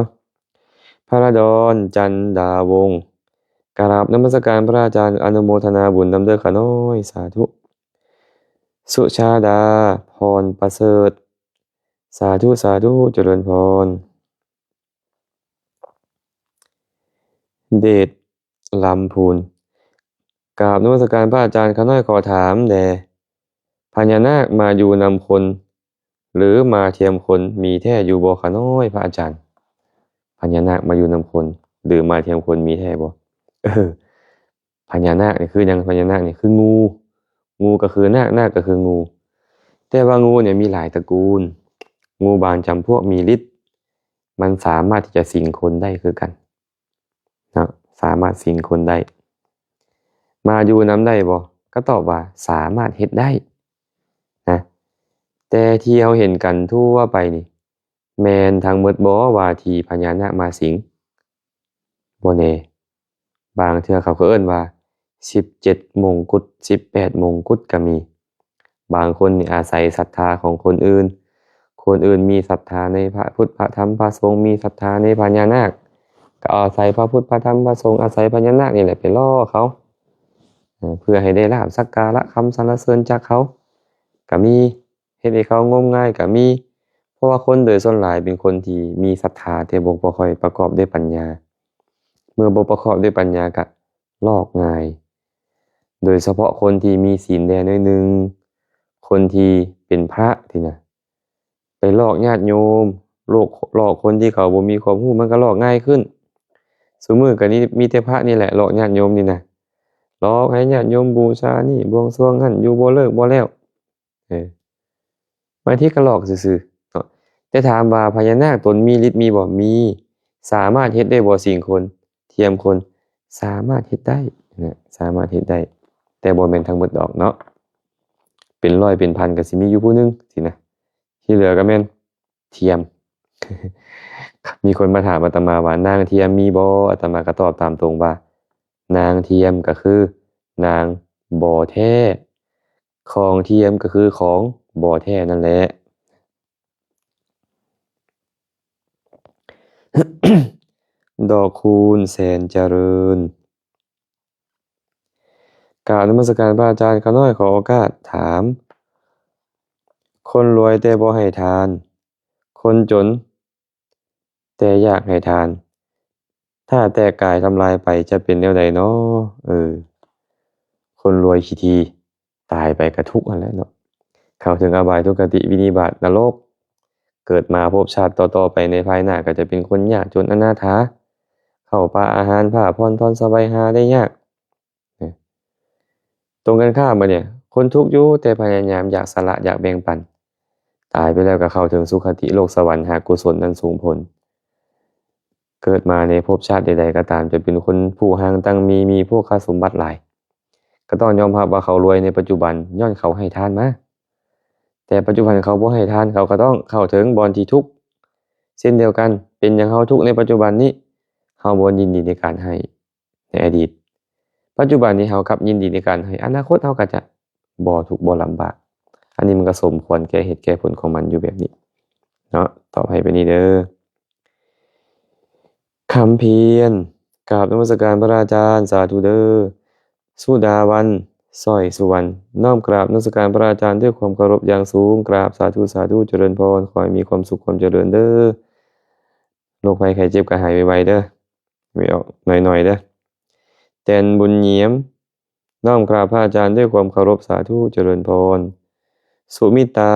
พระดอน จันดาวงศ์ กราบนมัสการพระอาจารย์ อนุโมทนาบุญนำเด้อข้าน้อย สาธุ สุชาดา พรประเสริฐ สาธุ สาธุ เจริญพร เดช ลำพูน กราบนมัสการพระอาจารย์ ข้าน้อยขอถามแด่ พญานาคมาอยู่นำคน หรือมาเทียมคน มีแท้อยู่บ่ข้าน้อยพระอาจารย์ พญานาคมาอยู่นำคน หรือมาเทียมคน มีแท้บ่ เออ พญานาคนี่คือหยัง พญานาคนี่คืองู งูก็คือนาค นาคก็คืองู แต่ว่างูเนี่ยมีหลายตระกูล งูบางจำพวกมีฤทธิ์ มันสามารถที่จะสิงคนได้คือกัน เนาะ สามารถสิงคนได้ มาอยู่นำได้บ่ ก็ตอบว่าสามารถเฮ็ดได้นะ แต่ที่เฮาเห็นกันทั่วไปนี่ แม่นทั้งหมดบ่ว่าที่พญานาคมาสิง บ่แน่ บางเทื่อเขาก็เอิ้นว่าสิบเจ็ดมงกุฎ สิบแปดมงกุฎก็มี บางคนนี่อาศัยศรัทธาของคนอื่น คนอื่นมีศรัทธาในพระพุทธพระธรรมพระสงฆ์ มีศรัทธาในพญานาค ก็อาศัยพระพุทธพระธรรมพระสงฆ์ อาศัยพญานาคนี่แหละไปล่อเขา เอ่อ เพื่อให้ได้ลาภสักการะคำสรรเสริญจากเขา ก็มี เฮ็ดให้เขางมงายก็มี เพราะว่าคนโดยส่วนหลายเป็นคนที่มีศรัทธาแต่บ่ บ่ค่อยประกอบด้วยปัญญา เมื่อบ่ประกอบด้วยปัญญาก็ลอกง่าย โดยเฉพาะคนที่มีศีลแด่หน่อยหนึ่ง คนที่เป็นพระนี่นะ ไปลอกญาติโยม ลอก ลอกคนที่เขาบ่มีความรู้ มันก็ลอกง่ายขึ้น ซุมื้อก็นี่มีแต่พระนี่แหละลอกญาติโยมนี่นะ ลอกให้ญาติโยมบูชานี่ บวงสรวงหั่น อยู่บ่เลิกบ่แล้ว เออ บางทีก็ลอกซื่อๆ เนาะ แต่ถามว่าพญานาคตนมีฤทธิ์มีบ่ มี สามารถเฮ็ดได้บ่ สิงคน เทียมคน สามารถเฮ็ดได้นะ สามารถเฮ็ดได้ แต่บ่แม่นทั้งหมดดอกเนาะ เป็นร้อยเป็นพันก็สิมีอยู่ผู้หนึ่งซี้นะ ที่เหลือก็แม่นเทียม มีคนมาถามอาตมาว่านางเทียมมีบ่ อาตมาก็ตอบตามตรงว่า นางเทียมก็คือนางบ่แท้ ของเทียมก็คือของบ่แท้นั่นแหละ ดอกคูณแสนเจริญ กราบนมัสการพระอาจารย์ ข้าน้อยขอโอกาสถาม คนรวยแต่บ่ให้ทาน คนจนแต่อยากให้ทาน ถ้าแตกกายทำลายไปจะเป็นแนวใดน้อ เออ คนรวยขี้ถี่ ตายไปก็ทุกข์หั้นแหละเนาะ เข้าถึงอบายทุกขติวินิบาตนรก เกิดมาภพชาติต่อๆ ไปในภายหน้าก็จะเป็นคนยากจนอนาถา ข้าวปลาอาหารผ้าผ่อนผ่อนสบายหาได้ยาก ตรงกันข้ามบัดเนี่ย คนทุกข์อยู่แต่พยายามอยากสละอยากแบ่งปัน ตายไปแล้วก็เข้าถึงสุคติโลกสวรรค์หากกุศลนั้นส่งผล เกิดมาในภพชาติใดๆ ก็ตาม จะเป็นคนผู้ห่างตั้งมี มีโภคสมบัติหลาย ก็ต้องยอมรับว่าเขารวยในปัจจุบัน ย้อนเขาให้ทานมา แต่ปัจจุบันเขาบ่ให้ทาน เขาก็ต้องเข้าถึงบ่อนที่ทุกข์ เช่นเดียวกัน เป็นหยังเฮาทุกข์ในปัจจุบันนี้ เฮาบ่ยินดีในการให้ในอดีต ปัจจุบันนี้เฮากลับยินดีในการให้ อนาคตเฮาก็จะบ่ทุกข์บ่ลำบาก อันนี้มันก็สมควรแก่เหตุแก่ผลของมันอยู่แบบนี้เนาะ ตอบให้ไปนี้เด้อ คำเพียร กราบนมัสการพระอาจารย์ สาธุเด้อ สุดาวัน สร้อยสุวรรณ น้อมกราบนมัสการพระอาจารย์ด้วยความเคารพอย่างสูง กราบสาธุ สาธุ เจริญพร ขอให้มีความสุขความเจริญเด้อ โรคภัยไข้เจ็บก็หายไวๆเด้อ แม่ออกหน่อยๆเด้อ แตนบุญเหียม น้อมกราบพระอาจารย์ด้วยความเคารพ สาธุ เจริญพร สุมิตา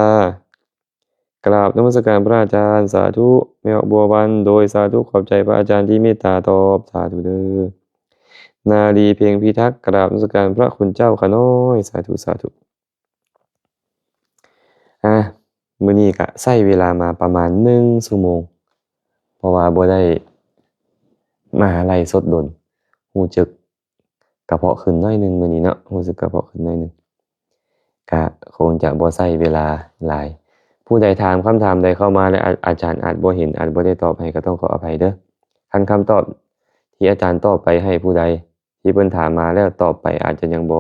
กราบนมัสการพระอาจารย์ สาธุ แม่ออกบัววัน โดย สาธุ ขอบใจพระอาจารย์ที่เมตตาตอบ สาธุเด้อ นารีเพ็งพิทักษ์ กราบนมัสการพระคุณเจ้าข้าน้อย สาธุ สาธุ อ่ะ มื้อนี้ก็ใช้เวลามาประมาณหนึ่งชั่วโมง เพราะว่าบ่ได้มาไลฟ์สดดน รู้สึกกระเพาะขึ้นหน่อยหนึ่งมื้อนี้เนาะ รู้สึกกระเพาะขึ้นหน่อยหนึ่ง ก็คงจะบ่ใช้เวลาหลาย ผู้ใดถามคำถามใดเข้ามาแล้ว อา- อาจารย์อาจบ่เห็น อาจบ่ได้ตอบให้ ก็ต้องขออภัยเด้อ คันคำตอบที่อาจารย์ตอบไปให้ผู้ใด ที่เพิ่นถามมาแล้วตอบไปอาจจะยังบ่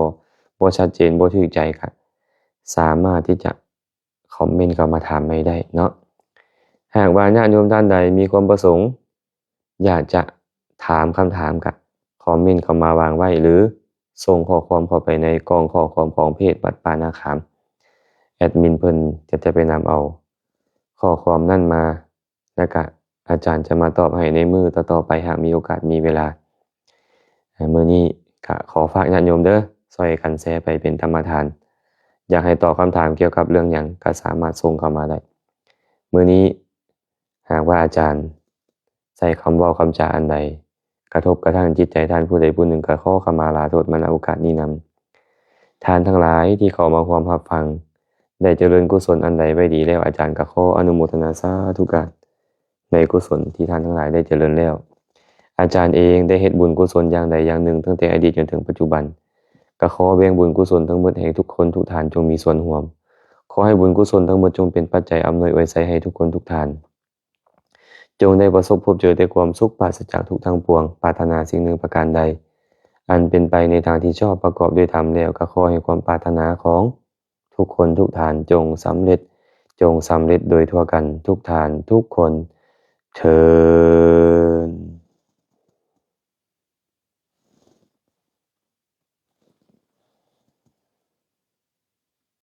บ่ชัดเจน บ่ถูกใจ ก็สามารถที่จะคอมเมนต์เข้ามาถามใหม่ได้เนาะ หากว่าญาติโยมท่านใดมีความประสงค์ อยากจะถามคำถาม ก็คอมเมนต์เข้ามาวางไว้ หรือส่งข้อความเข้าไปในกล่องข้อความของเพจวัดป่านาขาม แอดมินเพิ่นจะ จะไปนำเอาข้อความนั้นมา แล้วก็อาจารย์จะมาตอบให้ในมื้อต่อๆไป หากมีโอกาสมีเวลา อ่า มื้อนี้ก็ขอฝากญาติโยมเด้อ ช่วยกันแชร์ไปเป็นธรรมทาน อยากให้ตอบคำถามเกี่ยวกับเรื่องหยังก็สามารถส่งเข้ามาได้ มื้อนี้หากว่าอาจารย์ใช้คำเว้าคำจาอันใด กระทบกระทั่งจิตใจท่านผู้ใดผู้หนึ่ง ก็ขอขมาลาโทษมา ณ โอกาสนี้นำ ท่านทั้งหลายที่เข้ามาร่วมรับฟัง ได้เจริญกุศลอันใดไว้ดีแล้ว อาจารย์ก็ขออนุโมทนาสาธุการในกุศลที่ท่านทั้งหลายได้เจริญแล้ว อาจารย์เองได้เฮ็ดบุญกุศลอย่างใดอย่างหนึ่ง ตั้งแต่อดีตจนถึงปัจจุบัน ก็ขอแบ่งบุญกุศลทั้งหมดให้ทุกคนทุกท่านจงมีส่วนร่วม ขอให้บุญกุศลทั้งหมดจงเป็นปัจจัยอำนวยอวยชัยให้ทุกคนทุกท่าน จงได้ประสบพบเจอแต่ความสุขปราศจากทุกข์ทั้งปวง ปรารถนาสิ่งหนึ่งประการใด อันเป็นไปในทางที่ชอบประกอบด้วยธรรมแล้ว ก็ขอให้ความปรารถนาของทุกคนทุกท่านจงสำเร็จ จงสำเร็จโดยทั่วกันทุกท่านทุกคนเทอ